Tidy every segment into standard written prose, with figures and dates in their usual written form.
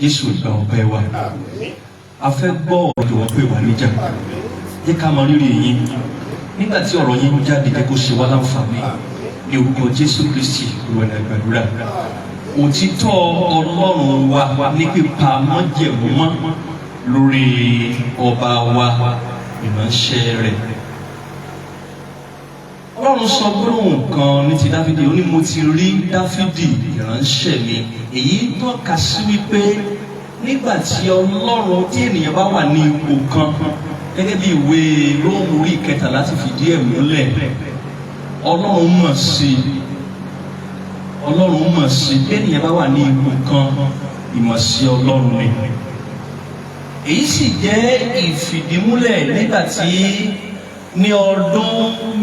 Jésù, gba ọpẹ́ wa. A fẹ́ gbọ́ ọ̀rọ̀, jọ̀wọ́ pé wà níjà. Jẹ́ ká mọ rírì yín. Nígbà tí ọ̀rọ̀ yín jáde, jẹ́ kó ṣe wá láǹfààní. Ní orúkọ Jésù Kristi Olúwa ní àgbàdúrà. Òtítọ́ Ọlọ́run wa ní pípa májẹ̀mú mọ́ lórí ọba wa, ìránṣẹ́ rẹ̀. Ọlọ́run sọ gbólóhùn kan ní ti Dáfídì, ó ní, "Mo ti rí Dáfídì ìránṣẹ́ mi." Èyí tọ́ka sí wípé nígbà tí Ọlọ́run, tí ènìyàn bá wà ní ipò kan, gẹ́gẹ́ bí ìwé Róòmù orí 13 ti fìdí ẹ̀ múlẹ̀, Ọlọ́run mọ̀ sí i. Ọlọ́run mọ̀ sí i. Bí ènìyàn bá wà ní ipò kan, ìmọ̀ sí Ọlọ́run ni. Èyí sì jẹ́ ìfìdímúlẹ̀ nígbà tí ní ọdún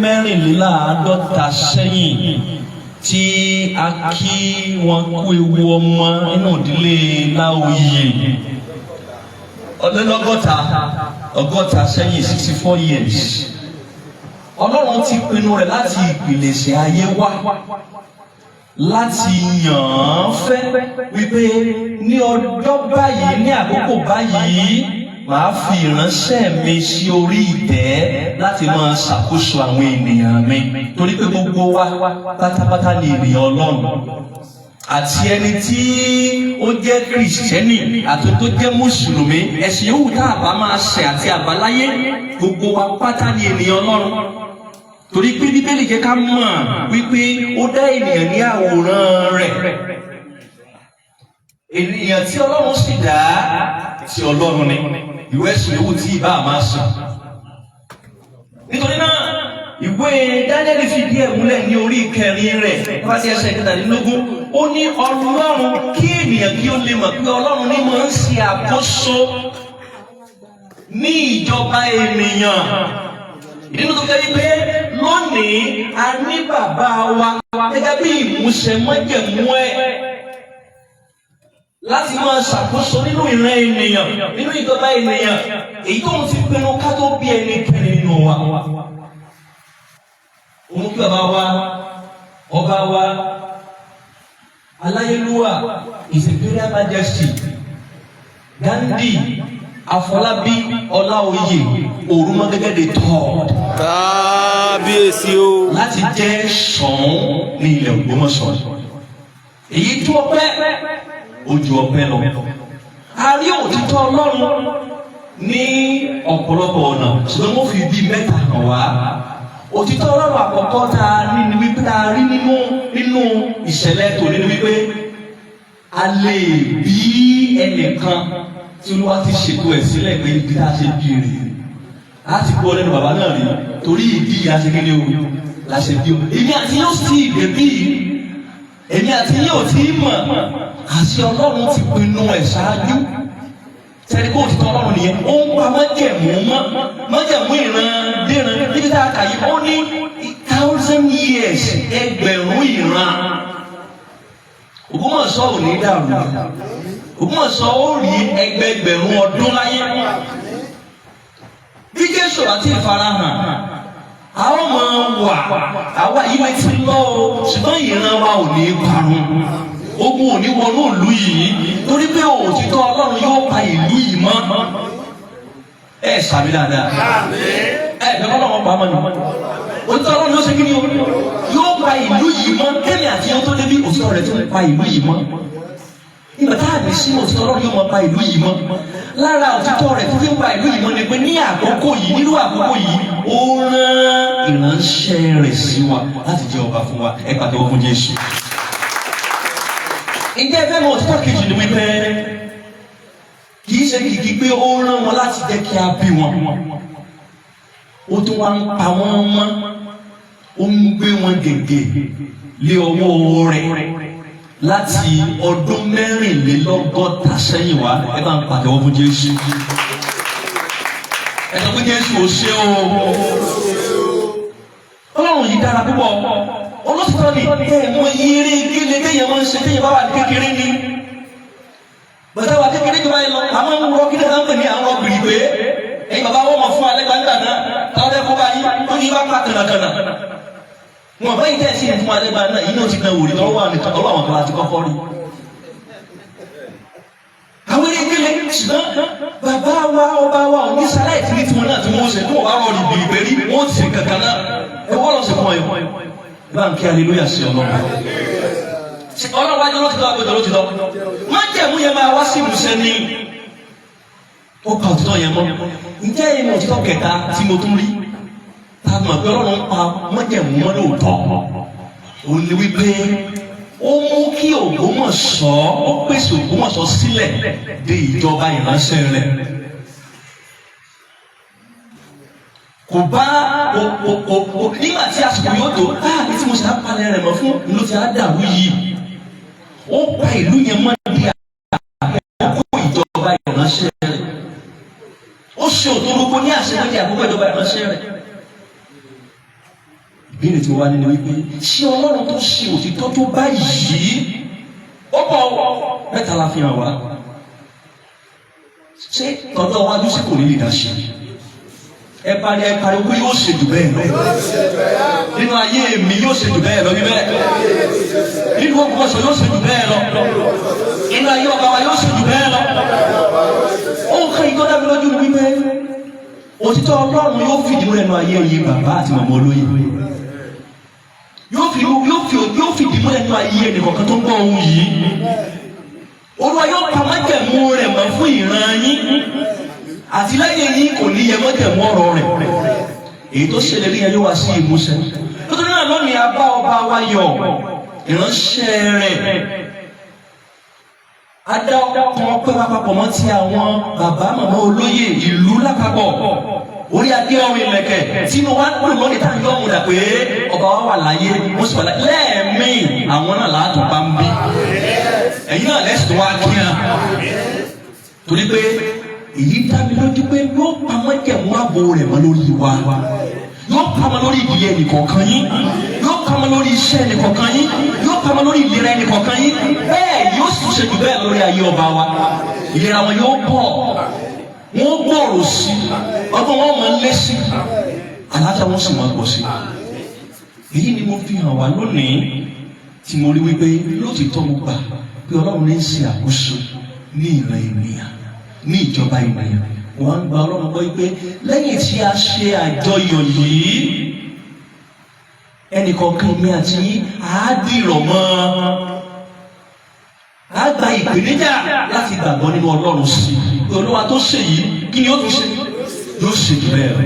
54 sẹ́yìn tí a kí wọn kú ewu ọmọ nínú ìdílé Láòyè, ọlọ́gọ́ta 60 sẹ́yìn, 64 years. Ọlọ́run ti pinnu rẹ̀ láti ìpìlẹ̀ṣẹ̀ ayé wá láti yàn án fẹ́ wípé ní ọjọ́ báyìí, ní àkókò báyìí, màá fi ìránṣẹ́ mi sí orí ìtẹ́ láti máa ṣàkóso àwọn ènìyàn mi, torí pé gbogbo wa pátápátá ni ènìyàn Ọlọ́run, àti ẹni tí ó jẹ́ Kìrìsìtẹ́nì àti tó jẹ́ Mùsùlùmí, ẹ̀sìn yòówù tá a bá máa ṣẹ̀ àti àbáláyé, gbogbo wa pátá ni ènìyàn Ọlọ́run, torí pé Bíbélì jẹ́ ká mọ̀ wípé ó dá ènìyàn ní àwòrán rẹ̀. Ènìyàn tí Ọlọ́run sì dá, tí Ọlọ́run ni, ìwé ẹ̀sìn yòówù tí ìbá máa sìn. Nítorí náà, ìwé Daniel fìdí ẹ̀ múlẹ̀ ní orí 4 rẹ̀ wá sí ẹsẹ̀ 17. Ó ní Ọlọ́run, kí ènìyàn kí ó lè mọ̀ pé Ọlọ́run ní máa ń ṣe àkóso ní ìjọba ènìyàn. Ìdí tó kẹ́ wípé lónìí a ní bàbá wa gẹ́gẹ́ bí ìmúṣẹ májẹ̀mú ẹ̀ láti máa ṣàkóso nínú ìran ènìyàn, nínú ìjọba ènìyàn, èyí tó ń ti pinnu ká tó bí ẹnikẹ́ni nínú wa. Òun kí bàbá wa, ọba wa, aláyélúwà, His Imperial Majesty Ghandi Afọlábí Ọláoyè Òrùmọgẹ́gẹ́ the Third, Kábíyèsí o. láti jẹ́ Ṣọ̀ún ní ilẹ̀ Ògbómọ̀ṣọ́. Èyí tó ọpẹ́, ó ju ọpẹ́ lọ. A rí òtítọ́ Ọlọ́run ní ọ̀pọ̀lọpọ̀ ọ̀nà, ṣùgbọ́n mo fi bíi mẹ́ta hàn wá. Òtítọ́ Ọlọ́run àkọ́kọ́ tá a ní ni wípé, tá a rí nínú ìṣẹ̀lẹ̀ tòní ni wípé a lè bí ẹnìkan tí Olúwa ti ṣètò ẹ̀ sílẹ̀ pé ibi tá a ṣe bí rèé láti gbọ́ lẹ́nu bàbá náà rí, torí ìdí aṣekínní o la ṣe bí o. Èmi àti yóò sì débí, èmi àti yóò tí mọ̀, àṣẹ Ọlọ́run ti pinnu ẹ̀ ṣáájú. Sẹ́ni kó òtítọ́ Ọlọ́run nìyẹn. Ó ń pa májẹ̀mú mọ́, májẹ̀mú ìran déran. Níbi tá a kà yìí, ó ní 1,000 years, 1,000 ìran. Ògbómọ̀ṣọ́ ò ní dàrú. Ògbómọ̀ṣọ́ ó rí ẹgbẹgbẹ̀rún ọdún láyé. Bí Jésù àti ìfarahàn, a ó máa wà. Àwa yìí lè ti lọ o, ṣùgbọ́n ìran wa ò ní parun. Ogun ò ní wọnú ìlú yìí, torí pé òtítọ́ Ọlọ́run yóò pa ìlú yìí mọ́. Ẹ sàmì dáadáa. Ẹ ẹ lọ́wọ́ pa mọ́ ni. Òtítọ́ Ọlọ́run yóò ṣe kí ni o? Yóò pa ìlú yìí mọ́. Kẹ́mi àti yóò tó débi, òtítọ́ rẹ̀ tó ń pa ìlú yìí mọ́. Ìgbà tá a lè sí, òtítọ́ Ọlọ́run yóò máa pa ìlú yìí mọ́. Lára òtítọ́ rẹ̀ tó fi ń pa ìlú yìí mọ́ ni pé ní àkókò yìí, nínú àkókò yìí, ó rán ìránṣẹ́ rẹ̀ sí wa láti jẹ́ ọba fún wa. Ẹ pàtẹ́wọ́ fún Jésù. Ǹjẹ́ ẹ fẹ́ mọ òtítọ́ kejì? Ni wípé kì í ṣe kìkì pé ó rán wọn láti jẹ́ kí a bí wọn, ó tún wá ń pa wọ́n mọ́, ó ń gbé wọn gègé lé ọwọ́ rẹ̀ láti ọdún 64 sẹ́yìn wá. Ẹ bá ń pàtẹ́wọ́ fún Jésù. Ẹ sọ pé, "Jésù, ò ṣe o." Ọlọ́run yìí dára púpọ̀, olóṣèlú ni. Ẹ mọ iye gẹ́lẹ́ téèyàn máa ń ṣe téèyàn bá wà ní kékeré ni. Bàtà wà kékeré jọba yìí lọ, àwọn ń rọ kí ní ká ń pè ní àwọn gbìrìgbé. Ẹ̀yin bàbá wọn mọ̀ fún alẹ́ gbangba náà táwọn ẹ̀kọ́ bá yí ó ní bá pa kànàkànà wọn báyìí tẹ̀ sí fún alẹ́ gbangba náà yìí náà ti kan wòlíì tọ́wọ́ àwọn nìkan ọlọ́wọ́n kan láti kọ́kọ́ rí. Àwọn Ṣùgbọ́n bàbá wa, ọba wa ò ní sáláì tí ní tiwọn náà tí wọ́n ṣe tí wọ́n bá rọrùn ìbìrìbẹ̀rí, wọ́n ti ṣe kankan náà. Ẹ wọ́n lọ sí fún ọyọ bá ń kí hallelujah sí Ọlọ́run. Ọlọ́run wájú ló ti tọ́ àgbẹ̀jọ ló ti tọ́ májẹ̀mú yẹn máa wá sí ìmúṣẹ ní ó pa òtítọ́ yẹn mọ́. Ǹjẹ́ ìmọ̀ òtítọ́ kẹta tí mo tún rí tá a mọ̀ pé Ọlọ́run ń pa májẹ̀mú mọ́ lóòótọ́, òun ni wípé ó mú kí Ògbómọ̀ṣọ́, ó pèsè Ògbómọ̀ṣọ́ sílẹ̀ de ìjọba ìránṣẹ́ rẹ̀. Kò bá kò kò kò kò nígbà tí àsìkò yóò tó ah ní tí mo ṣe á palẹ̀ rẹ̀ mọ́ fún ìlú tí a dàrú yìí, ó pa ìlú yẹn mọ́ di àkókò ìjọba ìránṣẹ́ rẹ̀. Ó ṣe òtún gbogbo ní àṣeyọrí àkókò ìjọba ìránṣẹ́ rẹ̀. Ìbéèrè tí mo wá nínú wípé, ṣé Ọlọ́run tó ṣe òtítọ́ tó báyìí, ó pọ̀, mẹ́ta la fi hàn wá, ṣé tọ́jọ́ iwájú sí kò ní lè dá ṣe? Ẹ parí, ẹ pariwo pé yóò ṣe jù bẹ́ẹ̀ lọ nínú ayé mi, yóò ṣe jù bẹ́ẹ̀ lọ bíbẹ́ nínú Ògbómọ̀ṣọ́, yóò ṣe jù bẹ́ẹ̀ lọ nínú ayé ọba wa, yóò ṣe jù bẹ́ẹ̀ lọ. Ó ń kọ́ ìtọ́ dábí lójú ni wípé òtítọ́ Ọlọ́run yóò fìdí múlẹ̀ nínú ayé yìí. Bàbá àti màmá olóyè, yóò fìdí múlẹ̀ nínú ayé ẹnìkọ̀ọ̀kan tó ń gbọ́ ohun yìí. Olúwa yóò pa májẹ̀mú rẹ̀ mọ́ fún ìran yín àti lẹ́yìn yín, kò ní yẹ májẹ̀mú ọ̀rọ̀ rẹ̀. Èyí tó ṣèlérí yẹn yóò wá sí ìmúṣẹ. Nítorí náà, lónìí a bá ọba wa yọ̀, ìránṣẹ́ rẹ̀. A dá ọkàn ọpẹ́ wa papọ̀ mọ́ ti àwọn bàbá màmá olóyè ìlú lápapọ̀, orí adé, ọrùn ìlẹ̀kẹ̀, tínú wa dùn lónìí tá à ń yọ̀ ọ̀hún dà pé ọba wa wà láyé, wọ́n sì wà láyé lẹ́ẹ̀mí. Àwọn náà láàtún bá ń bí ẹ̀yin náà lẹ́sìn tó wá kíá, torí pé èyí dá mi lójú pé yóò pa májẹ̀mú ààbò rẹ̀ mọ́ lórí wa, yóò pamọ́ lórí ìdílé ẹnìkọ̀ọ̀kan yín, yóò pamọ́ lórí iṣẹ́ ẹnìkọ̀ọ̀kan yín, yóò pamọ́ lórí ìlera ẹnìkọ̀ọ̀kan yín. Bẹ́ẹ̀ yóò sì ṣe jù bẹ́ẹ̀ lórí ayé ọba wa. Ìlera wọn yóò pọ̀, wọ́n gbòòrò sí, ọgbọ́n wọn máa lé sí, àlàáfíà wọn sì máa pọ̀ sí. Èyí ni mo fi hàn wá lónìí tí mo rí wípé lótìtọ́ mo gbà pé Ọlọ́run ní í ṣe àkóso ní ìran ènìyàn, ní ìjọba ènìyàn. Wọ́n ń gba Ọlọ́run gbọ́ wípé lẹ́yìn tí a ṣe àjọyọ̀ yìí, ẹnìkọ̀ọ̀kan mi àti yín á dìrọ̀ mọ́, á gba ìpèníjà láti gbàgbọ́ nínú Ọlọ́run sí i. Olúwa tó ṣe yìí, kí ni ó tún ṣe? Yóò ṣe jù bẹ́ẹ̀ lọ.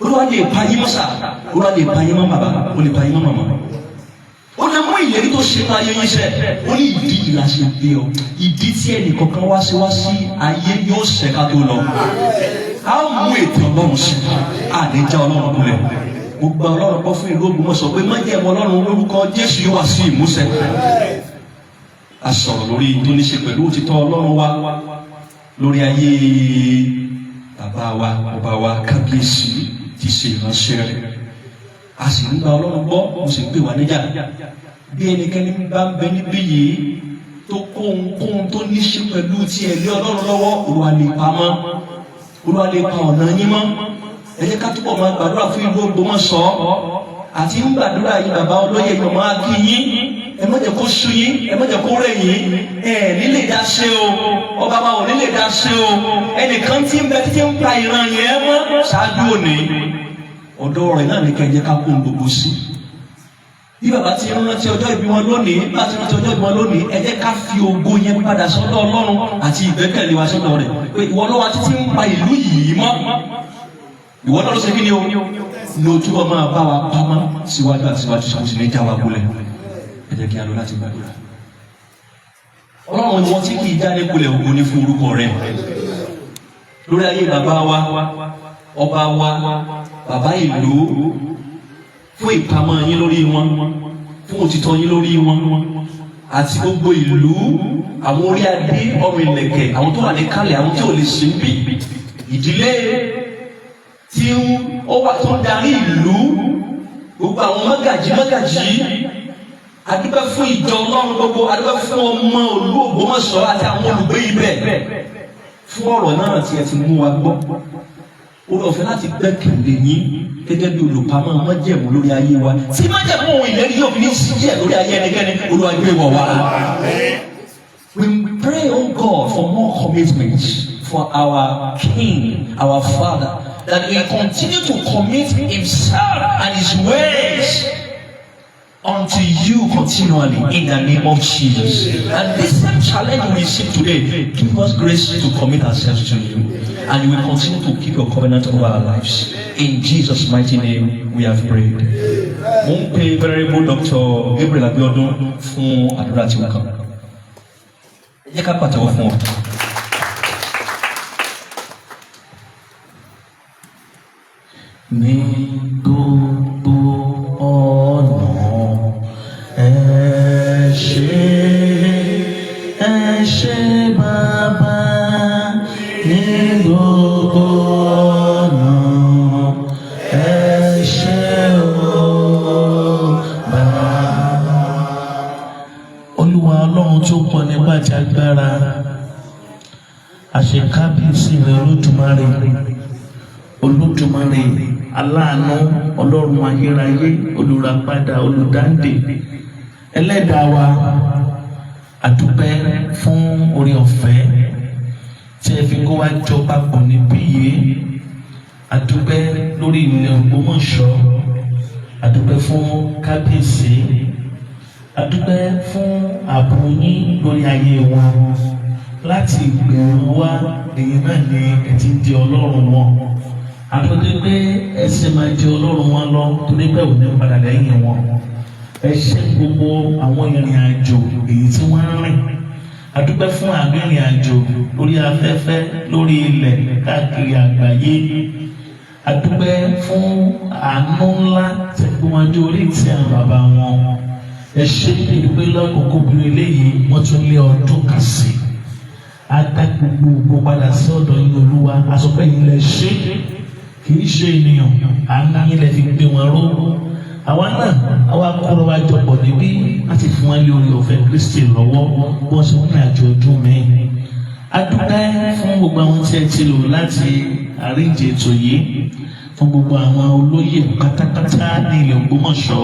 Olúwa lè pa yín mọ́ sà, Olúwa lè pa yín mọ́ bàbá, ó lè pa yín mọ́ màmá, ó lè mú ìlérí tó ṣe máa yẹ yín ṣẹ. Ó ní ìdí yìí la ṣe gbé ọ, ìdí tí ẹnìkọ̀ọ̀kan wá sí wá sí ayé yóò ṣẹ ká tó lọ. A ó mú ètò Ọlọ́run ṣẹ, àníjà Ọlọ́run kúnlẹ̀. Mo gba Ọlọ́run gbọ́ fún ìlú Ògbómọ̀ṣọ́ pé májẹ̀mú Ọlọ́run lórúkọ Jésù yóò wá sí ìmúṣẹ. A sọ̀rọ̀ lórí tó ní ṣe pẹ̀lú òtítọ́ Ọlọ́run wa lórí ayé bàbá wa, ọba wa, kábíyèsí ti ṣe ìránṣẹ́ rẹ̀. A sì ń gba Ọlọ́run gbọ́, mo sì ń pè wá níjà, bí ẹnikẹ́ni bá ń bẹ níbí yìí tó kó ohunkóhun tó ní ṣe pẹ̀lú tiẹ̀ lé Ọlọ́run lọ́wọ́, Olúwa lè pa mọ́, Olúwa lè pa ọ̀nà yín mọ́. Ẹ jẹ́ ká túbọ̀ máa gbàdúrà fún ìlú Ògbómọ̀ṣọ́ àti ń gbàdúrà yìí. Bàbá olóyè, ìmọ̀ á kí yín. Ẹ má jẹ́ kó sú yín, ẹ má jẹ́ kó rẹ̀ yín. Ẹ nílé dá ṣe o, ọba wa ò nílé dá ṣe o. Ẹnìkan tí ń bẹ títí ń pa ìran yẹn mọ́ ṣáájú òní, ọ̀dọ̀ rẹ̀ náà ní kẹ́ ẹ jẹ́ ká kó gbogbo sí. Bí bàbá ti ń rántí ọjọ́ ìbí wọn lónìí, bá ti rántí ọjọ́ ìbí wọn lónìí, ẹ jẹ́ ká fi ògo yẹn padà sọ́dọ̀ Ọlọ́run àti ìgbẹ́kẹ̀lé wa sọ́dọ̀ rẹ̀ pé ìwọ lọ́wọ́ títí ń pa ìlú yìí mọ́, ìwọ náà ló ṣe kí ni o ní o túbọ̀ máa bá wa pamọ́ síwájú àti síwájú, kò sì ní já wa kulẹ̀. Ẹ jẹ́ kí a lọ láti gbàdúrà. Ọlọ́run, ìwọ tí kì í jáde kulẹ̀, ògo ní fún orúkọ rẹ̀ lórí ayé bàbá wa, ọba wa, bàbá ìlú, fún ìpamọ́ yín lórí wọn, fún òtítọ́ yín lórí wọn àti gbogbo ìlú, àwọn orí adé, ọrùn ìlẹ̀kẹ̀, àwọn tó wà ní kálẹ̀, àwọn tí ò lè ṣe ń bì, ìdílé tí ó wà tó ń darí ìlú, gbogbo àwọn mọ́gàjí mọ́gàjí. Adúpẹ́ fún ìjọ Ọlọ́run gbogbo, adúpẹ́ fún ọmọ ìlú Ògbómọ̀ṣọ́ àti àwọn olùgbé ibẹ̀, fún ọ̀rọ̀ náà tí ẹ ti mú wa gbọ́, oore ọ̀fẹ́ láti gbẹ́kẹ̀lé yín gẹ́gẹ́ bí olùpamọ́ májẹ̀mú lórí ayé wa, tí májẹ̀mú ohun ìlérí yóò fi ní sí díẹ̀ lórí ayé ẹnikẹ́ni. Olúwa, gbé wọ̀ wá. We pray, O God, for more commitment for our King, our Father, that he continue to commit himself and his ways unto you continually in the name of Jesus. And this same challenge we receive today, give us grace to commit ourselves to you. And you will continue to keep your covenant over our lives. In Jesus' mighty name, we have prayed. Mo ń pe Venerable Dr. Gabriel Abiodun fún àdúrà tí ó kàn. Ẹ jẹ́ ká pàtẹ́wọ́ fún ọ. Ní gbogbo ọ̀nà ẹ ṣé, ẹ ṣé bàbá, ní gbogbo ọ̀nà ẹ ṣé o bàbá. Olúwa Ọlọ́run tó pọ̀ nípa àti agbára, àṣekábíyèsí rẹ Olódùmarè, Olódùmarè aláàánú, Ọlọ́run ayérayé, olùràpadà, olùdáǹdè, ẹlẹ́dàá wa, àdúpẹ́ fún oore ọ̀fẹ́ tí ẹ fi kó wa jọ papọ̀ níbí yìí. Àdúpẹ́ lórí ilẹ̀ Ògbómọ̀ṣọ́, àdúpẹ́ fún kábíyèsí, àdúpẹ́ fún ààbò yín lórí ayé wọn láti ìgbèrú wa. Èyí náà ni ẹ ti ń di Ọlọ́run wọn. Àtúntò pé ẹ ṣe máa di Ọlọ́run wọn lọ, torí pé ò ní padà lẹ́yìn wọn. Ẹ ṣe gbogbo àwọn ìrìn àjò èyí tí wọ́n ń rìn. Àdúpẹ́ fún àmì ìrìn àjò lórí afẹ́fẹ́, lórí ilẹ̀, káàkiri àgbáyé. Àdúpẹ́ fún àánú ńlá tí gbé wọn dé orí ìtì àwọn bàbá wọn. Ẹ ṣe ìdúpẹ́ lọ́kọ̀ọ́kọ́ obìnrin eléyìí, wọ́n tún lé ọdún kan sí i. A dá gbogbo ògo padà sí ọ̀dọ̀ yín, Olúwa. Àsọpẹ́ yín lẹ ṣe, kì í ṣe ènìyàn. Àánú yín lẹ fi gbé wọn ró. Àwa náà, àwa kúrò wá jọpọ̀ níbí láti fún wa lé orí ọ̀fẹ́ Kristi lọ́wọ́ bí wọ́n ṣe ń rìn àjò ọdún mi. A dúpẹ́ fún gbogbo àwọn tí ẹ ti lò láti àríjẹ ètò yìí, fún gbogbo àwọn olóyè pátápátá ní ilẹ̀ Ògbómọ̀ṣọ́,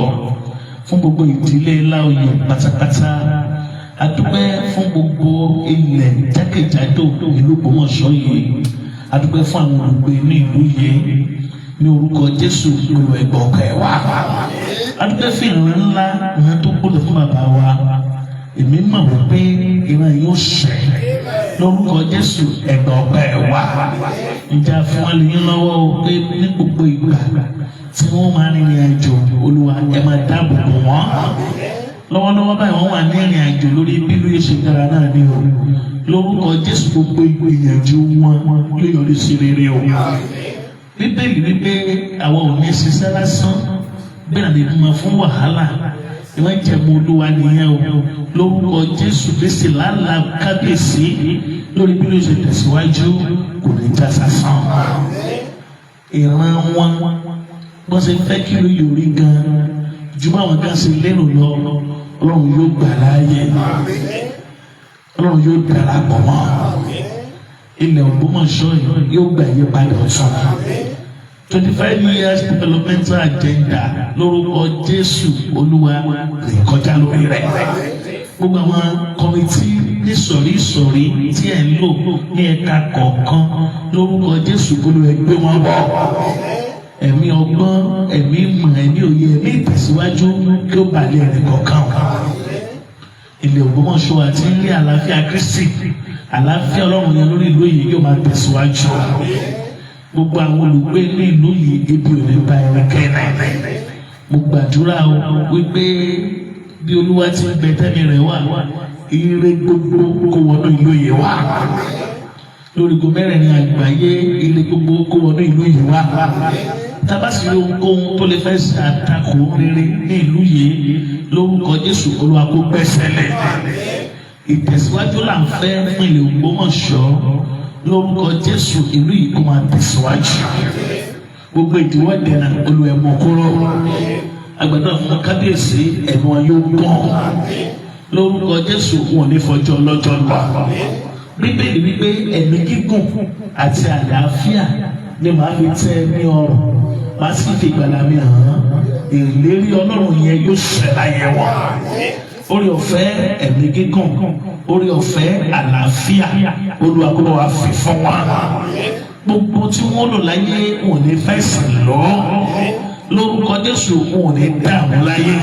fún gbogbo ìdílé Láòyè pátápátá. A dúpẹ́ fún gbogbo ilẹ̀ jákèjádò ìlú Ògbómọ̀ṣọ́ yìí. A dúpẹ́ fún àwọn olùgbé ní ìlú yìí. Ní orúkọ Jésù, olú ẹgbẹ́ ọkọ ẹ̀ wá. A dúpẹ́ fún ìran ńlá, ìran tó gbọ́dọ̀ fún bàbá wa. Èmi mọ̀ wípé ìran yóò ṣẹ lórúkọ Jésù. Ẹgbẹ́ ọkọ ẹ̀ wá. Ìjà fún wa lè lọ́wọ́ o pé ní gbogbo ìgbà tí wọ́n máa rìnrìn àjò, Olúwa, ẹ máa dáàbò bò wọ́n. Lọ́wọ́lọ́wọ́ báyìí, wọ́n wà ní ìrìn àjò lórí bí lóye ṣe dára náà ní o. Lórúkọ Jésù, gbogbo ìgbìyànjú wọn yóò yọrí sí rere o. Bíbélì wípé àwọn ò ní ṣiṣẹ́ lásán, bẹ́ẹ̀ ni lè mọ fún wàhálà ìwọ́n jẹ̀mú Olúwa nìyẹn o. Lórúkọ Jésù Kristi, lálàá kábíyèsí lórí bí lóye ṣe tẹ̀síwájú kò ní já sásán. Ìran wọn, wọ́n ṣe fẹ́ kí ló yọrí gan-an ju báwọn kan ṣe lérò lọ, Ọlọ́run yóò gbà láàyè, Ọlọ́run yóò darapọ̀ mọ́ ilẹ̀ Ògbómọ̀ṣọ́ yìí, yóò gbà yí padà ọ̀tun. 25 years developmental agenda, lórúkọ Jésù, Olúwa rìn kọjá lórí rẹ̀. Gbogbo àwọn committee ní sọ̀rí sọ̀rí tí ẹ̀ ń lò ní ẹ̀ka kọ̀ọ̀kan, lórúkọ Jésù, Olúwa gbé wọn bọ̀. Ẹ̀mí ọgbọ́n, ẹ̀mí ìmọ̀, ẹ̀mí òye, ẹ̀mí ìtẹ̀síwájú kí ó balẹ̀ ẹ̀rìn kọ̀ọ̀kan. Ilẹ̀ Ògbómọ̀ṣọ́ àti ilé àlàáfíà Kristi, àlàáfíà Ọlọ́run yẹn lórí ìlú yìí yóò máa tẹ̀síwájú. Gbogbo àwọn olùgbé ní ìlú yìí, ebi ò ní bá ẹnikẹ́ni. Mo gbàdúrà o wípé bí Olúwa ti ń bẹ tẹ́mi rẹ̀ wà, ire gbogbo kó wọnú ìlú yìí wá. Lórí gbogbo mẹ́rẹ̀ẹ̀rin àgbáyé, ire gbogbo kó wọnú ìlú yìí wá. Tabasi ohunkóhun tó lè fẹ́ ṣe àtakò rere ní ìlú yìí, lórúkọ Jésù, Olúwa kó gbẹ́sẹ̀ lẹ̀. Ìtẹ̀síwájú là ń fẹ́ fún ilẹ̀ Ògbómọ̀ṣọ́. Lórúkọ Jésù, ìlú yìí kó máa tẹ̀síwájú. Gbogbo ìdíwọ́ dènà, Olúwa ẹ̀ mú kúrò. Agbàdo fún kábíyèsí, ẹ̀mí wọn yóò gbọ́n. Lórúkọ Jésù, wọn ò ní fọjọ́ lọ́jọ́ lọ. Bíbélì wípé ẹ̀mí gígùn àti àlàáfíà ni màá fi tẹ́ ẹ ní ọrùn, màá sì fi ìgbàlà mi hàn án. Ìlérí Ọlọ́run yẹn yóò ṣẹ láyé wọn. Orí ọ̀fẹ́, ẹ̀mí gígùn. Orí ọ̀fẹ́ àlàáfíà, Olúwa kó bá wa fi fún wa. Gbogbo tí wọ́n lò láyé, wọn ò ní fẹ́ sìn lọ. Lórúkọ Jésù, wọn ò ní dààmú láyé.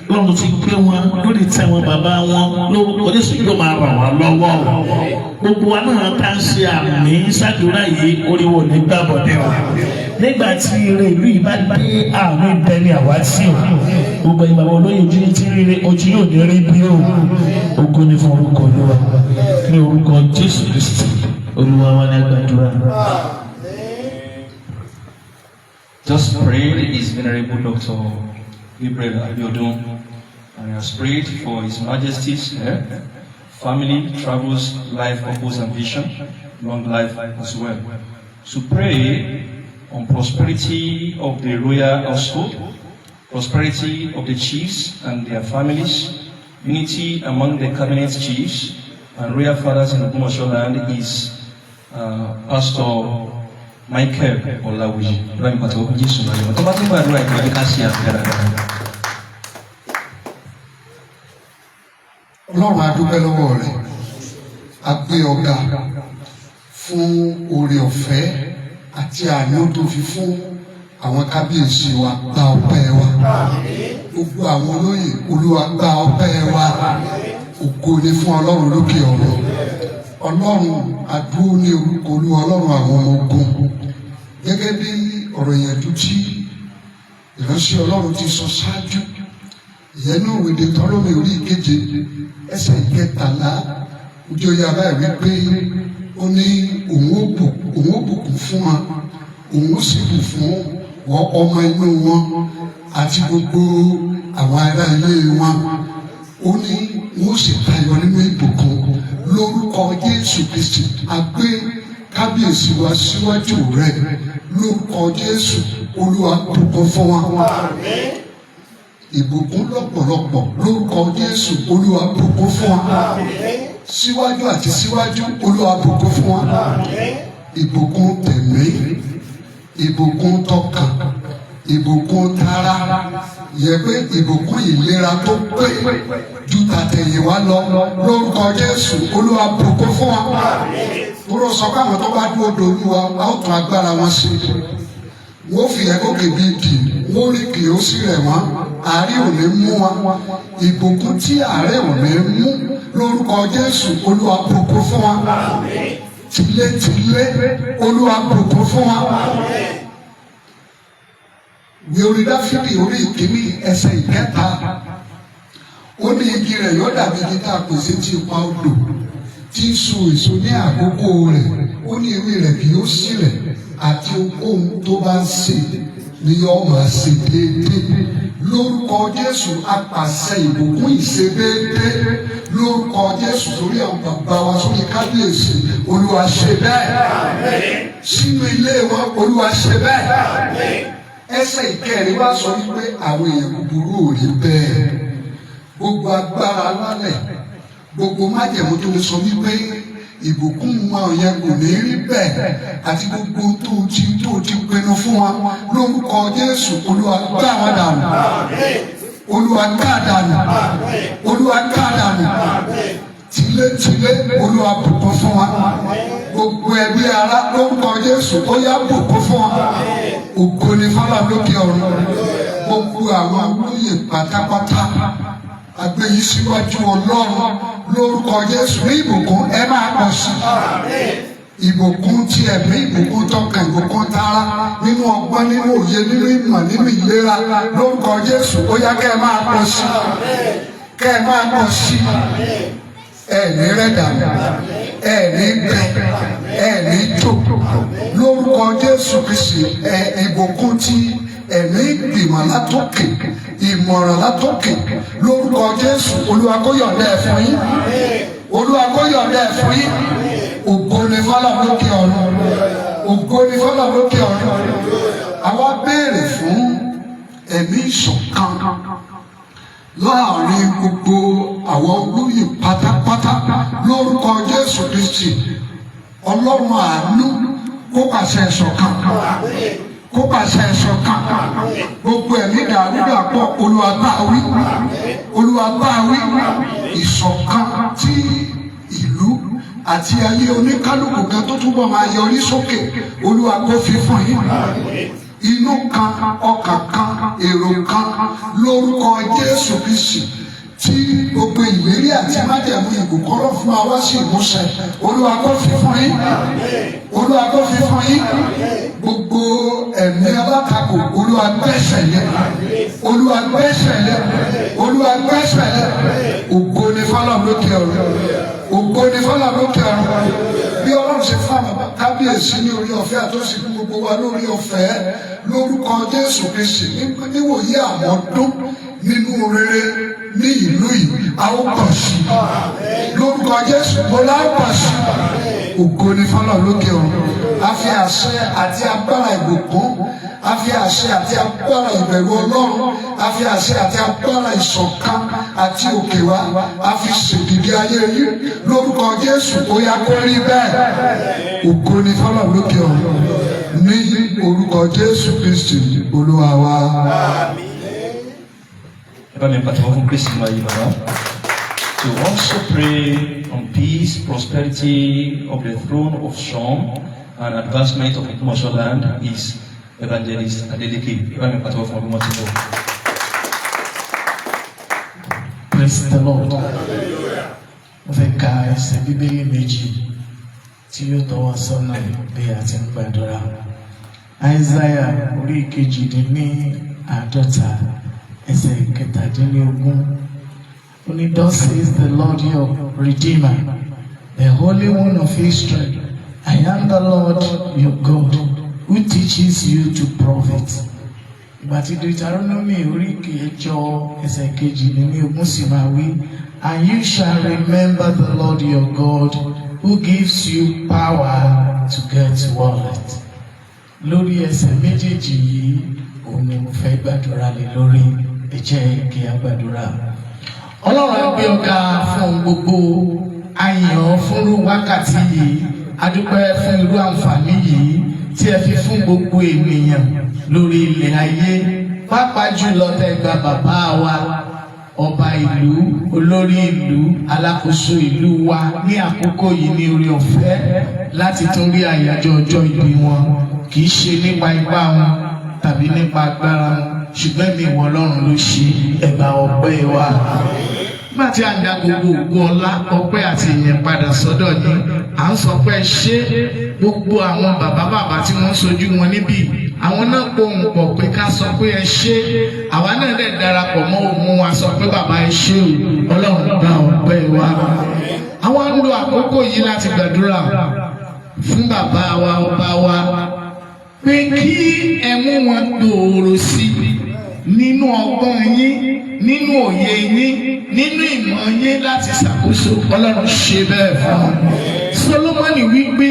Lọ́run ti gbé wọn lórí tẹ wọn bàbá wọn. Lórúkọ Jésù, yóò máa ràn wá lọ́wọ́. Gbogbo wa náà tá ń ṣe àmì ṣàdúrà yìí, oríwó ní gbàbọ̀dé o. Nígbà tí ire ìlú yìí bá dé, àrùn ìdẹni àwátì o. Gbogbo ìgbà wọn olóyè, ojú ti rí, ojú yóò ní rí bí o. Ògo ni fún orúkọ Olúwa. Ní orúkọ Jésù Kristi Olúwa wa ní gbàdúrà. Just prayed is Venerable Dr. Gabriel Abiodun, and he has prayed for His Majesty's health, family, travels, life, purpose, and vision, long life as well. To pray on prosperity of the royal household, prosperity of the chiefs and their families, unity among the cabinet chiefs and royal fathers in Ogbomoso land is Pastor Michael Olawuyi. Lọ́wọ́ ìpàtàkì ọkùnrin Jésù náà yọ̀. Tó bá tún gbàdúrà ìpàdé ká ṣe àfihàn dáadáa. Ọlọ́run, a dúpẹ́ lọ́wọ́ rẹ̀, a gbé ọ̀gá fún oore ọ̀fẹ́ àti àánú tó fi fún àwọn kábíyèsí wa. Gba ọpẹ́ wa. Gbogbo àwọn olóyè, Olúwa, gba ọpẹ́ wa. Ògo ni fún Ọlọ́run lókè ọ̀run. Ọlọ́run, a dúró ní orúkọ Olúwa Ọlọ́run àwọn ọmọ ogun, gẹ́gẹ́ bí ọ̀rọ̀ ìyànjú tí ìránṣẹ́ Ọlọ́run ti sọ ṣáájú, ìyẹn ní ìwé Deuteronomy orí 7 ẹsẹ̀ 13, ojú oyè abáyé wípé ó ní òun ó bùkún fún wọn, òun ó sì bù fún wọn ọmọ inú wọn àti gbogbo àwọn ará ilé wọn. Ó ní wọn ó sì tayọ nínú ìbùkún. Lórúkọ Jésù Kristi, a gbé kábíyèsí wa síwájú rẹ. Lórúkọ Jésù, Olúwa, bùkún fún wa, ìbùkún lọ́pọ̀lọpọ̀. Lórúkọ Jésù, Olúwa, bùkún fún wa síwájú àti síwájú. Olúwa, bùkún fún wa, ìbùkún tẹ̀mí, ìbùkún tọkàn, ìbùkún tara, yẹ pé ìbùkún ìlera tó pé ju tàtẹ̀yìnwá lọ. Lórúkọ Jésù, Olúwa, bùkún fún wa. Kúrò sọ pé àwọn tó bá dúró de Olúwa, a ó tún agbára wọn sí, wọ́n fi ẹ̀kọ́ kèbí dì wọ́n rí kì ó sì rẹ̀ wọ́n, àárẹ̀ ò ní mú wọn. Ìbùkún tí àárẹ̀ ò ní mú, lórúkọ Jésù, Olúwa, bùkún fún wa tilétilé. Olúwa, bùkún fún wa. Ní orí Dáfídì orí 1 ẹsẹ̀ 3, ó ní igi rẹ̀ yóò dàbí igi tá a pèsè tí ipa odò, tí ń so èso ní àkókò rẹ̀. Ó ní ewé rẹ̀ kì yóò sì rẹ̀, àti ohunkóhun tó bá ń ṣe ni yóò máa ṣe déédéé. Lórúkọ Jésù, apàṣẹ ìbùkún ìṣe déédéé lórúkọ Jésù sórí àwọn bàbá wa, sórí kábíyèsí. Olúwa, ṣe bẹ́ẹ̀ sínú ilé wọn. Olúwa, ṣe bẹ́ẹ̀. Ẹsẹ̀ 4 wá sọ wípé àwọn èèyàn búburú ò rí bẹ́ẹ̀. Gbogbo agbára alálẹ̀, gbogbo májẹ̀mú tó lè sọ wípé ìbùkún wọn yẹn kò ní rí bẹ́ẹ̀, àti gbogbo tó ti pinnu fún wa, lórúkọ Jésù, Olúwa, gbá wọn dànù. Olúwa, gbá dànù. Olúwa, gbá dànù tilétilé. Olúwa, bùkún fún wa. Gbogbo ẹbí, ará, lórúkọ Jésù, ó yá, bùkún fún wa. Ògo ni fọlá lókè ọ̀run. Gbogbo àwọn olóyè pátápátá, agbẹ́yìí síwájú Ọlọ́run. Lórúkọ Jésù, ní ìbùkún, ẹ máa pọ̀ sí ìbùkún tí ẹ̀mí, ìbùkún tọkàn, ìbùkún tara, nínú ọgbọ́n, nínú òye, nínú ìmọ̀, nínú ìlera. Lórúkọ Jésù, ó yá, kẹ́ ẹ máa pọ̀ sí, kẹ́ ẹ máa pọ̀ sí. Ẹ ní rẹ̀ dànù, ẹ ní gbẹ, ẹ ní jò. Lórúkọ Jésù Kristi, ẹ ìbùkún tí ẹ̀mí, ìgbìmọ̀ látòkè, ìmọ̀ràn látòkè, lórúkọ Jésù, Olúwa kó yọ̀ǹda ẹ̀ fún yín. Olúwa kó yọ̀ǹda ẹ̀ fún yín. Ògo ni fọlọ́ lókè ọ̀run. Ògo ni fọlọ́ lókè ọ̀run. Àwa béèrè fún ẹ̀mí ìṣọ̀kan láàrin gbogbo àwọn olóyè pátápátá. Lórúkọ Jésù Kristi, Ọlọ́run àánú kó pàṣẹ ìṣọ̀kan. Kó pàṣẹ ìṣọ̀kan. Gbogbo ẹ̀mí dàrúdàpọ̀, Olúwa bá wí, Olúwa bá wí. Ìṣọ̀kan tí ìlú àti ayé oníkálukú kan tó túbọ̀ máa yọrí sókè, Olúwa kó fi fún yín. Inú kan, ọkàn kan, èrò kan, lórúkọ Jésù Kristi, tí gbogbo ìlérí àti májẹ̀mú ìbùkún ọlọ́run fún wa wá sí ìmúṣẹ, Olúwa kó fi fún yín, Olúwa kó fi fún yín. Gbogbo ẹ̀mí alátakò, Olúwa gbẹ́sẹ̀ lé, Olúwa gbẹ́sẹ̀ lé, Olúwa gbẹ́sẹ̀ lé. Ògo ni f'Ọlọ́run lókè ọ̀run, ògo ni f'Ọlọ́run lókè ọ̀run. Bí Ọlọ́run ṣe fún àwọn kábíyèsí ní orí ọ̀fẹ́ àtọ́sí fún gbogbo wa lórí ọ̀fẹ́, lórúkọ Jésù Kristi, níwòyí àmọ́dún nínú rere ní ìlú yìí, a ó pọ̀ sí i lórúkọ Jésù. Mo lá pọ̀ sí i. Ògo ni f'Ọlọ́run lókè ọ̀run. A fi àṣẹ àti agbára ìbùkún, a fi àṣẹ àti agbára ìbẹ̀rù Ọlọ́run, a fi àṣẹ àti agbára ìṣọ̀kan àti òkè wa, a fi ṣèdìdí ayé yìí lórúkọ Jésù. Ó yá, kó rí bẹ́ẹ̀. Ògo ni f'Ọlọ́run lókè ọ̀run ní orúkọ Jésù Kristi Olúwa wa. Ẹ bá mi pàtẹ́wọ́ fún Kristi máa yí bàbá. To also pray on peace, prosperity of the throne of Soun and advancement of Ogbomoso land is Evangelist Adeleke. Ẹ bá mi pàtẹ́wọ́ fún ọdún wọn ti bọ̀. Praise the Lord. Mo fẹ́ ka ẹsẹ̀ Bíbélì méjì tí yóò tọ́ wa sọ́nà bí a ti ń gbàdúrà. Isaiah orí 48, ẹsẹ̀ 17. Ó ní, "Thus says the Lord your Redeemer, the Holy One of Israel, I am the Lord your God who teaches you to profit." Ìgbà tí Deuteronomy orí 8, ẹsẹ̀ 22 sì máa wí, "And you shall remember the Lord your God who gives you power to get wealth." Lórí ẹsẹ̀ méjèèjì yìí, òun ni mo fẹ́ gbàdúrà lé lórí. Ẹ jẹ́ kí a gbàdúrà. Ọlọ́run, á gbé ọ̀gá fún ohun gbogbo, a yìn ọ́ fún irú wákàtí yìí, a dúpẹ́ fún irú àǹfààní yìí tí ẹ fi fún gbogbo ènìyàn lórí ilẹ̀ ayé, pàápàá jùlọ tẹ́ gba bàbá wa, ọba ìlú, olórí ìlú, alákòóso ìlú wa ní àkókò yìí ní orí ọ̀fẹ́ láti tún rí àyájọ́ ọjọ́ ìbí wọn. Kì í ṣe nípa ipá wọn tàbí nípa agbára wọn, ṣùgbọ́n ẹ̀mí ìwọ Ọlọ́run ló ṣe. Ẹ gba ọpẹ́ wa. Nígbà tí a ń dá gbogbo ògo, ọlá, ọpẹ́ àti ìyìn padà sọ́dọ̀ yín, à ń sọ pé ṣé gbogbo àwọn bàbá bàbá tí wọ́n ń sojú wọn níbí, àwọn náà pohùn pọ̀ pé ká sọ pé ẹ ṣé. Àwa náà dẹ̀ darapọ̀ mọ́ òun wa sọ pé bàbá, ẹ ṣé o. Ọlọ́run, gba ọpẹ́ wa. Àwọn ń lo àkókò yìí láti gbàdúrà fún bàbá wa, ọba wa, pé kí ẹ mú wọn gbòòrò sí nínú ọgbọ́n yín, nínú òye yín, nínú ìmọ̀ yín láti ṣàkóso. Ọlọ́run, ṣe bẹ́ẹ̀ fún wọn. Solomoni wí pé,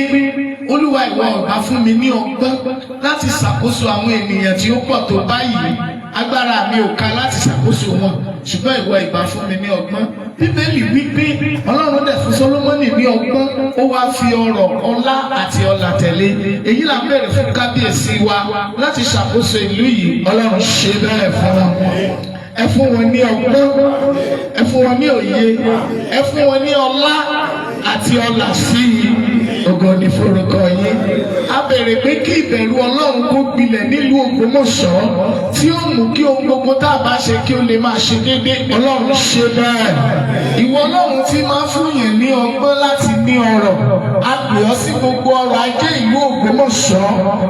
"Olúwa, ìwọ ọba fún mi ní ọgbọ́n láti ṣàkóso àwọn ènìyàn tí ó pọ̀ tó báyìí. Agbára mi ò ká láti ṣàkóso wọn, ṣùgbọ́n ìwọ ìbá fún mi ní ọgbọ́n." Bíbélì wí pé Ọlọ́run dẹ̀ fún Solomoni ní ọgbọ́n, ó wá fi ọrọ̀, ọlá àti ọlà tẹ̀lé. Èyí là ń bẹ̀rẹ̀ fún kábíyèsí wa láti ṣàkóso ìlú yìí. Ọlọ́run, ṣe bẹ́ẹ̀ fún wọn. Ẹ fún wọn ní ọgbọ́n, ẹ fún wọn ní òye, ẹ fún wọn ní ọlá àti ọlà sí i. Ògo ni forúkọ yín. A bẹ̀rẹ̀ pé kí ìbẹ̀rù Ọlọ́run kó gbilẹ̀ nílùú Ògbómọ̀ṣọ́, tí ó mú kí ohun gbogbo tá a bá ṣe kí ó lè máa ṣe déédéé. Ọlọ́run, ṣe bẹ́ẹ̀. Ìwọ Ọlọ́run tí máa fún yẹn ní ọgbọ́n láti ní ọrọ̀, a pè ọ́ sí gbogbo ọrọ̀ ajé ìlú Ògbómọ̀ṣọ́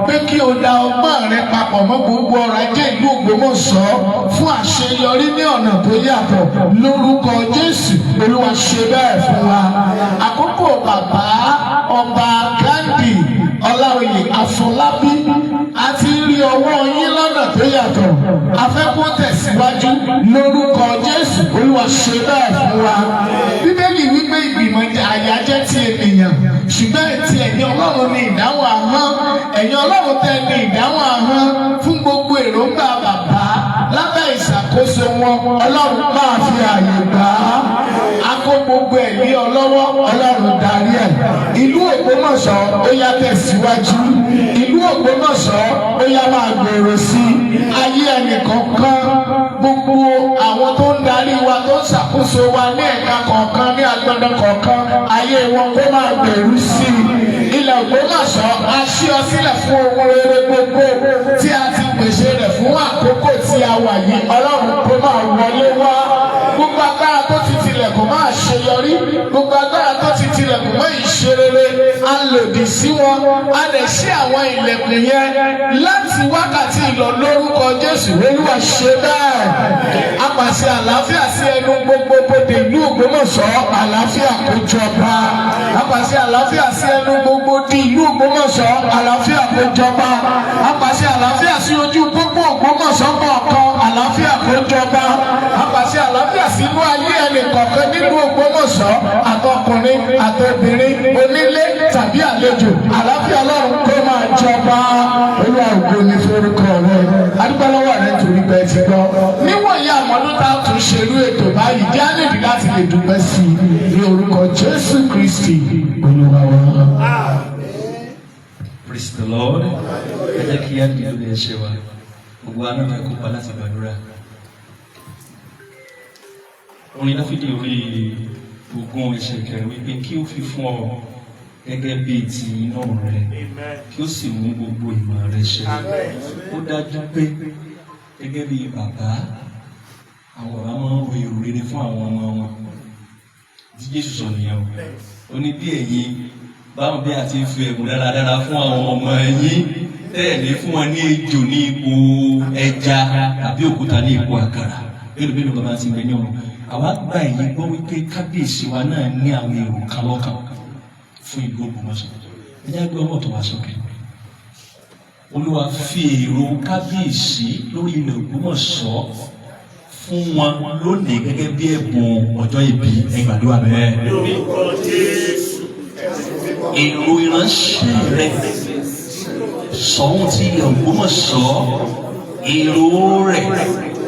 pé kí o da ọgbọ́n rẹ papọ̀ mọ́ gbogbo ọrọ̀ ajé ìlú Ògbómọ̀ṣọ́ fún àṣeyọrí ní ọ̀nà tó yàtọ̀. Lórúkọ Jésù, Olúwa, ṣe bẹ́ẹ̀ fún wa. Àkókò bàbá ọba Ghandi Ọláoyè Àfọlábí, a ti rí ọwọ́ yín lọ́nà tó yàtọ̀, a fẹ́ kó tẹ̀síwájú. Lórúkọ Jésù, Olúwa, ṣe bẹ́ẹ̀ fún wa. Bíbélì wípé ìgbìmọ̀ àyà jẹ́ ti ènìyàn, ṣùgbọ́n ti ẹ̀yin Ọlọ́run ní ìdáhùn ahọ́n. Ẹ̀yin Ọlọ́run tẹ́ ní ìdáhùn ahọ́n fún gbogbo èròǹgbà bàbá lábẹ́ ìṣàkóso wọn, Ọlọ́run, máa fi àyè gbà á. Àkókò. Kó gbogbo ẹ̀ lé ọ lọ́wọ́. Ọlọ́run, darí ẹ̀. Ìlú Ògbómọ̀ṣọ́, ó yá, tẹ̀síwájú. Ìlú Ògbómọ̀ṣọ́, ó yá, máa gbèrò sí i. Ayé ẹnìkọ̀ọ̀kan, gbogbo àwọn tó ń darí wa, tó ń ṣàkóso wa ní ẹ̀ka kọ̀ọ̀kan, ní agbọ̀ndọ̀ kọ̀ọ̀kan, ayé wọn kó máa gbèrú sí i. Ilẹ̀ Ògbómọ̀ṣọ́, a ṣí ọ sílẹ̀ fún ohun rere gbogbo tí a ti pèsè rẹ̀ fún àkókò tí a wà yìí. Ọlọ́run, kó máa wọlé wá. Gbogbo agbára tó ti tilẹ̀kùn máa ṣeyọrí, gbogbo agbára tó ti tilẹ̀kùn mọ́ ìṣerere, a lòdì sí wọn, a lè ṣí àwọn ilẹ̀kùn yẹn láti wákàtí ìlọ lórúkọ Jésù. Olúwa, ṣe bẹ́ẹ̀. A pàṣẹ àlàáfíà sí ẹnu gbogbo bodè ìlú Ògbómọ̀ṣọ́. Àlàáfíà kó jọba. A pàṣẹ àlàáfíà sí ẹnu gbogbo di ìlú Ògbómọ̀ṣọ́. Àlàáfíà kó jọba. A pàṣẹ àlàáfíà sí ojú pópó Ògbómọ̀ṣọ́ kọ̀ọ̀kan. Àlàáfíà kó jọba. A pàṣẹ àlàáfíà sínú ayé ẹnì kọ̀ọ̀kan nínú Ògbómọ̀ṣọ́, àtọkùnrin àtobìnrin, onílé tàbí àlejò. Àlàáfíà Ọlọ́run kó máa jọba. Olúwa, ògo ni forúkọ rẹ. Adúpẹ́ lọ́wọ́ rẹ nítorí pé ẹ ti gbọ́. Níwọ̀nyí àmọ́dún tá a tún ṣerú ètò báyìí, jẹ́ àlèdí láti lè dúpẹ́ sí i ní orúkọ Jésù Kristi Olúwa wa. Praise the Lord. Ẹ jẹ́ kí á dìde lórí ẹsẹ̀ wa. Gbogbo wa náà fẹ́ kópa láti gbàdúrà. Orin Dáfídì orí 20 ẹsẹ̀ 4 wípé kí ó fi fún ọ gẹ́gẹ́ bí ti inú rẹ, kí ó sì mú gbogbo ìmọ̀ rẹ ṣẹ. Ó dájú pé gẹ́gẹ́ bí bàbá, àwọn bàbá máa ń ro èrò rere fún àwọn ọmọ wọn. Tí Jésù sọ nìyẹn o. Ó ní bí ẹ̀yin báwọn bí a ti ń fi ẹ̀bùn dáradára fún àwọn ọmọ ẹ̀yin, tẹ́ẹ̀lé fún wọn ní ejò ní ipò ẹja tàbí òkúta ní ipò àkàrà, mélòó mélòó bàbá ti ń bẹ ní ọ̀run? Àwa gba èyí gbọ́ wípé kábíyèsí wa náà ní àwọn èrò kan lọ́kàn fún ìlú Ògbómọ̀ṣọ́. Ẹ jẹ́ gbé ọwọ́ tó wá sókè. Olúwa, fi èrò kábíyèsí lórí ilẹ̀ Ògbómọ̀ṣọ́ fún wọn lónìí gẹ́gẹ́ bí ẹ̀bùn ọjọ́ ìbí. Ẹ gbàdúrà bẹ́ẹ̀. Èrò ìránṣẹ́ rẹ sọ̀hún ti ilẹ̀ Ògbómọ̀ṣọ́, èrò rẹ̀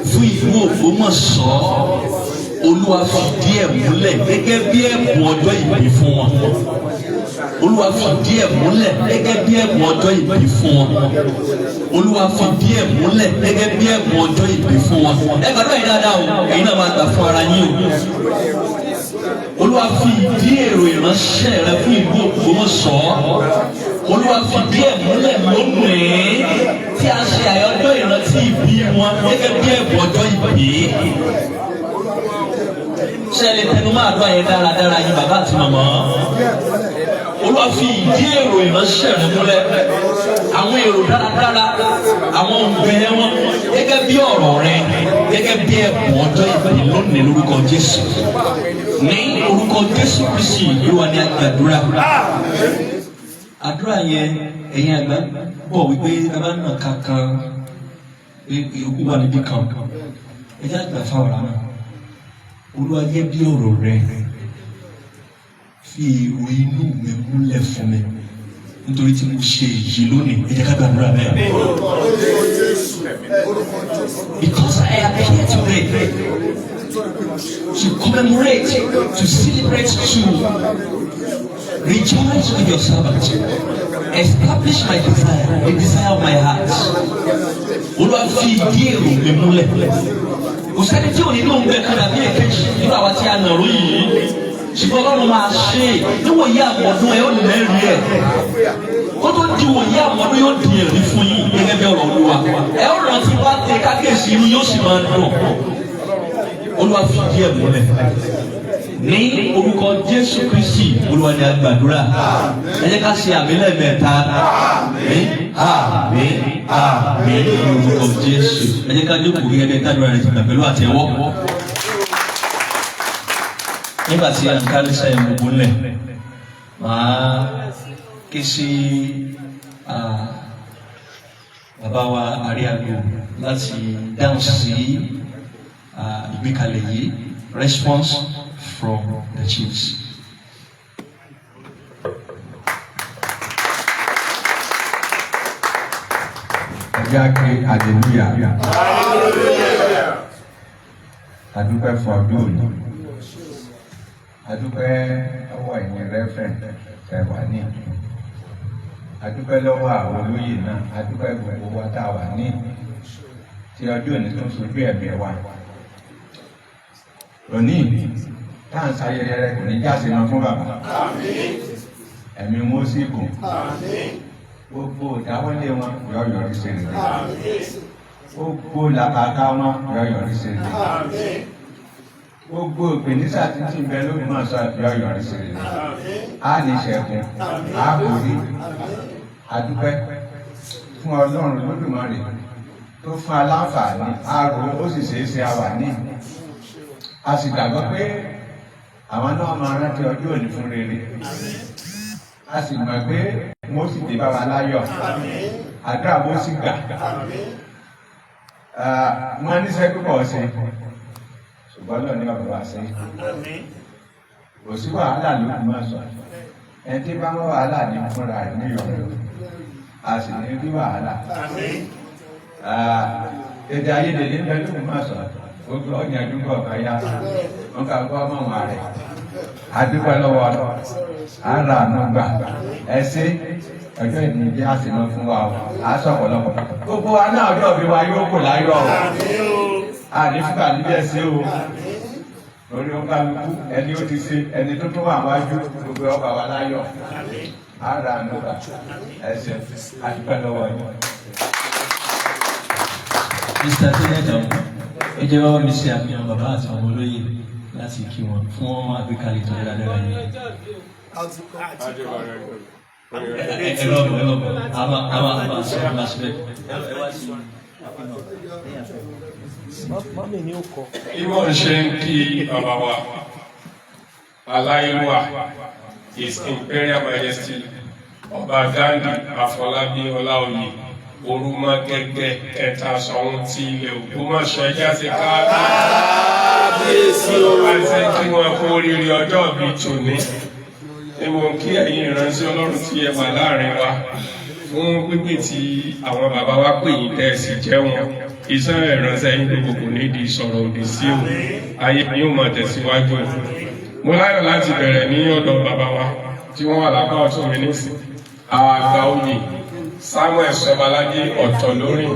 fún ìlú Ògbómọ̀ṣọ́, Olúwa, fìdí ẹ̀ múlẹ̀ gẹ́gẹ́ bí ẹ̀bùn ọjọ́ ìbí fún wọn. Olúwa, fìdí ẹ̀ múlẹ̀ gẹ́gẹ́ bí ẹ̀bùn ọjọ́ ìbí fún wọn. Olúwa, fìdí ẹ̀ múlẹ̀ gẹ́gẹ́ bí ẹ̀bùn ọjọ́ ìbí fún wọn. Ẹ gbàdúrà yìí dáadáa o. Èyí náà máa gbà fún ara yín o. Olúwa, fi ìdí èrò ìránṣẹ́ rẹ fún ìlú Ògbómọ̀ṣọ́, Olúwa, fìdí ẹ̀ múlẹ̀ lónìí tí a ṣe àyájọ́ ìrántí ìbí wọn gẹ́gẹ́ bí ẹ̀bùn ọjọ́ ìbí. Ṣé ẹ lè tẹnu máa dún àyẹn dáradára yín, bàbá àti màmá? Olúwa, fi ìdí èrò ìránṣẹ́ rẹ múlẹ̀, àwọn èrò dáradára, àwọn òǹgbẹ wọn, gẹ́gẹ́ bí ọ̀rọ̀ rẹ, gẹ́gẹ́ bí ẹ̀bùn ọjọ́ ìbí lónìí, lórúkọ Jésù. Ní orúkọ Jésù Kristi Olúwa ní àgbàdúrà. Àdúrà yẹn, ẹ̀yin àgbà bọ̀ wípé bàbá náà kankan pé ìyókù wà níbí kan. Ẹ jẹ́ àgbà fáwọn náà. Olúwa, gẹ́gẹ́ bí ọ̀rọ̀ rẹ, fi èrò inú mi múlẹ̀ fún mi nítorí tí mo ṣe èyí lónìí. Ẹ jẹ́ ká gbàdúrà bẹ́ẹ̀. Because I am here today to commemorate, to celebrate, to rejoice with your servant. Establish my desire, the desire of my heart. Olúwa, fi ìdí èrò mi múlẹ̀. Kò sẹ́ni tí ò ní lóun bẹ́ẹ̀ kan dàbí èkejì nínú àwa tí a nàró yìí. Ṣùgbọ́n Ọlọ́run máa ṣe é. Níwòyí àmọ̀dún ẹ̀ ó lẹ́rìí ẹ̀. Kó tó di wòyí àmọ̀dún, yóò di ẹ̀rí fún yín gẹ́gẹ́ bí ọ̀rọ̀ Olúwa. Ẹ ó rántí wá tẹ kábíyèsí, inú yóò sì máa dùn. Olúwa, fìdí ẹ̀ múlẹ̀. Ní orúkọ Jésù Kristi Olúwa ni a gbàdúrà. Ẹ jẹ́ ká ṣe àmín lẹ́ẹ̀mẹ́ta. Àmín, àmín, àmín ní orúkọ Jésù. Ẹ jẹ́ ká jókòó gẹ́gẹ́ bí ẹ̀ka rẹ̀ ti gbà pẹ̀lú àtẹ́wọ́. Nígbà tí a ń kárí sẹ́yìn gbogbo ńlẹ̀, màá ké sí bàbá wa Àríàgò láti dáhùn sí ìgbékalẹ̀ yìí, response from the chiefs. Ẹ jẹ́ á ké hallelujah. A dúpẹ́ fún ọdún òní. Adúpẹ́ lọ́wọ́ ẹ̀yin reverend tẹ́ wà ní. Adúpẹ́ lọ́wọ́ àwọn olóyè náà. Adúpẹ́ gbogbo wa tá a wà ní. Tí ọjọ́ òní tó ń sojú ẹ̀mí wa. Òní tá à ń ṣayẹyẹ rẹ kò ní jáse mọ́ fún bàbá. Ẹ̀mí wọn ó sì gùn. Gbogbo ìdáwọ́lé wọn yóò yọrí sí rere. Gbogbo làkàkà wọn yóò yọrí sí rere. Gbogbo ìpèníjà títí ń bẹ lórí náà sọ yóò yọrí sí rere. Á ní ṣẹ́gun, á borí. Adúpẹ́ fún Ọlọ́run Lódùmarè tó fún aláǹfààní àrò, ó sì ṣeé ṣe àwà ní. A sì gbàgbọ́ pé àwọn náà máa rántí ọjọ́ òní fún rere. A sì mọ̀ pé wọ́n sì dé bá wa láyọ̀. Àdúrà wọ́n sì gbà. Wọ́n níṣẹ́ púpọ̀ ṣe, ṣùgbọ́n lọ́ọ̀ ní bàbá wa ṣe. Kò sí wàhálà l'Ógbómọ̀ṣọ́. Ẹni tí bá ń wá wàhálà ní fúnra rẹ̀ níyọ̀ọ́. A sì ní rí wàhálà. Èdè àìyedè ní bẹ l'Ógbómọ̀ṣọ́. Gbogbo ọ̀yàn àdúgbò ọ̀kan yá. Wọ́n ká gbọ́ ọmọ wọn rẹ̀. Adúpẹ́ lọ́wọ́ ara àánú gbà. Ẹ ṣé, ọjọ́ ìní jẹ́ àṣemọ́ fún wa o. À sọ̀pọ̀lọpọ̀. Gbogbo wa náà, ọjọ́ ìbí wa yóò kò láyọ̀ o. Àní fúgbà níbẹ̀ ṣe o. Lórí ó kálukú ẹni ó ti ṣe, ẹni tó tún wà wájú, gbogbo ọba wa láyọ̀. Ara àánú gbà. Ẹ ṣé, adúpẹ́ lọ́wọ́ yín. Mr. Senator, ẹ jẹ́ bá mi ṣe àfihàn bàbá àti ọmọ olóyè láti kí wọn fún àgbékalẹ̀ tó dáradára yìí. Ẹ lọ bọ̀, ẹ lọ bọ̀, a máa sọ, a máa ṣe bẹ́ẹ̀. Ẹ wá sí. Mọ́mì ni ó kọ. Bí wọ́n ṣe ń kí bàbá wa aláìlúwà, His Imperial Majesty, Ọba Ghandi Àfọlábí Ọláoyè Orúmọgẹ́gẹ́ kẹta, Ṣọ̀ún ti ilẹ̀ Ògbómọ̀ṣọ́, ẹjá ti ká Kábíyèsí o. àti kí wọn kú oríire ọjọ́ ìbí tòní ní. Mo ń kí ẹ̀yin ìránṣẹ́ Ọlọ́run tí ẹ wà láàrin wa fún pípé tí àwọn bàbá wa pè yín, tẹ́ ẹ sì jẹ́ wọn. Iṣẹ́ ìránṣẹ́ yín gbogbo kò ní di sọ̀rọ̀ òdì sí o. Ayé yóò máa tẹ̀síwájú o. Mo láyọ̀ láti bẹ̀rẹ̀ ní ọ̀dọ̀ bàbá wa tí wọ́n wà lápá ọ̀tún mi nísìn, àgbà oyè Samuel Sọbaládé ọ̀tọ̀ lórí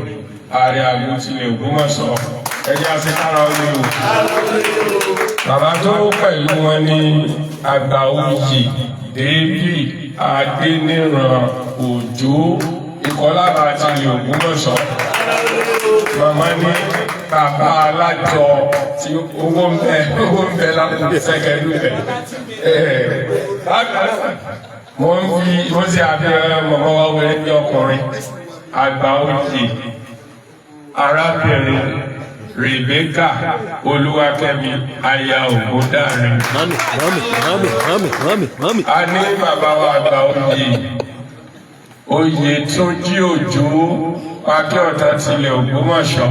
ààrẹ àgọ́ tilẹ̀ Ògbómọ̀ṣọ́. Ẹjẹ́ àṣekára oyè o. Bàbá tó pẹ̀lú wọn ní àgbà oyè David Adéníran Òjó Ìkọlábà tilẹ̀ Ògbómọ̀ṣọ́. Màmá ní bàbá alájọ tí owó ń bẹ, owó ń bẹ lápò sẹ́kẹ̀lú bẹ̀. Mo ń fi mo ṣe àfihàn màmá wa wẹrẹ ní ọkùnrin, àgbà oyè arábìnrin Rebecca Olúwakẹ́mi aya Ògúndáre. Mami, mami, mami, mami, mami, mami. A ní bàbá wa àgbà oyè oyè Túnjí Òjó Pàkí-Ọ̀tà tilẹ̀ Ògbómọ̀ṣọ́.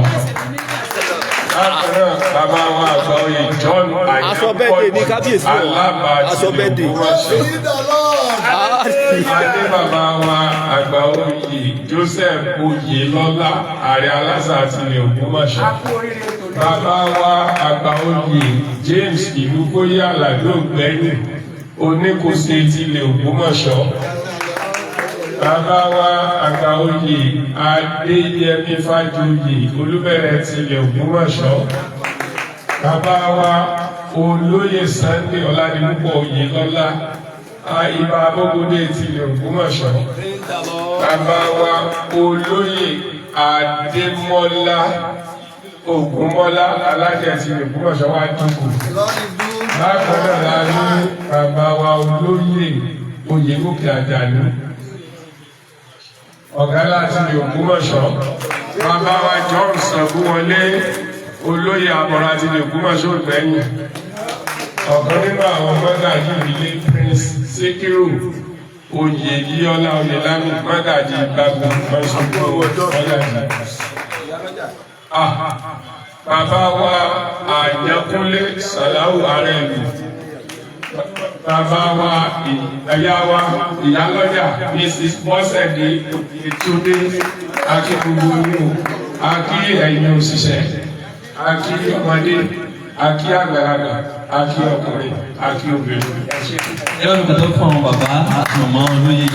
Bákan náà, bàbá wa àgbà oyè John Aṣọ birthday ní kábíyèsí o. Alábà Aṣọ tilẹ̀ birthday. Ògbómọ̀ṣọ́. A ní bàbá wa àgbà oyè Joseph Oyèlọ́lá, ààrẹ aláṣà tilẹ̀ Ògbómọ̀ṣọ́. Bàbá wa àgbà oyè James Ìlúgbóyè Àlàdé Ògbẹ́yìn, Oníkòsè tilẹ̀ Ògbómọ̀ṣọ́. Bàbá wa àgbà oyè Adéyẹmí Fájuyì, Olúbẹ̀rẹ̀ tilẹ̀ Ògbómọ̀ṣọ́. Bàbá wa olóyè Sunday Ọládìpúpọ̀ Oyèlọ́lá, Ibà Abógundé tilẹ̀ Ògbómọ̀ṣọ́. Bàbá wa olóyè Adémọ́lá Ògúnmọ́lá, alájẹ tilẹ̀ Ògbómọ̀ṣọ́ wá dùkù. Bákan náà la ní bàbá wa olóyè Oyègòkè Àjàní, ọ̀gá láti Ògbómọ̀ṣọ́. Bàbá wa John Sàngúwọlé, olóyè àbọ̀rọ̀ àti Ògbómọ̀ṣọ́ ìgbẹ́yìn. Ọ̀kan nínú àwọn mọ́gàjí ìdílé, Prince Sikiru Oyèyíọlá Oyèlámì, mọ́gàjí gbàgbọ́ mọ́ṣúgbó mọ́gàjí. Ah, bàbá wa Àjẹkúnlé Sàláwù Arẹ́lù, bàbá wa, ìyá wa, ìyálọ́jà Mrs Bọ́sẹ̀dé Túndé, akí gbogbo yín o. Akí ẹ̀yin òṣìṣẹ́, akí ọmọdé, akí àgbàlagbà. A kí ọkùnrin, a kí obìnrin. Ẹ ṣé. Ẹ bá mi pàtẹ́wọ́ fún àwọn bàbá àti màmá olóyè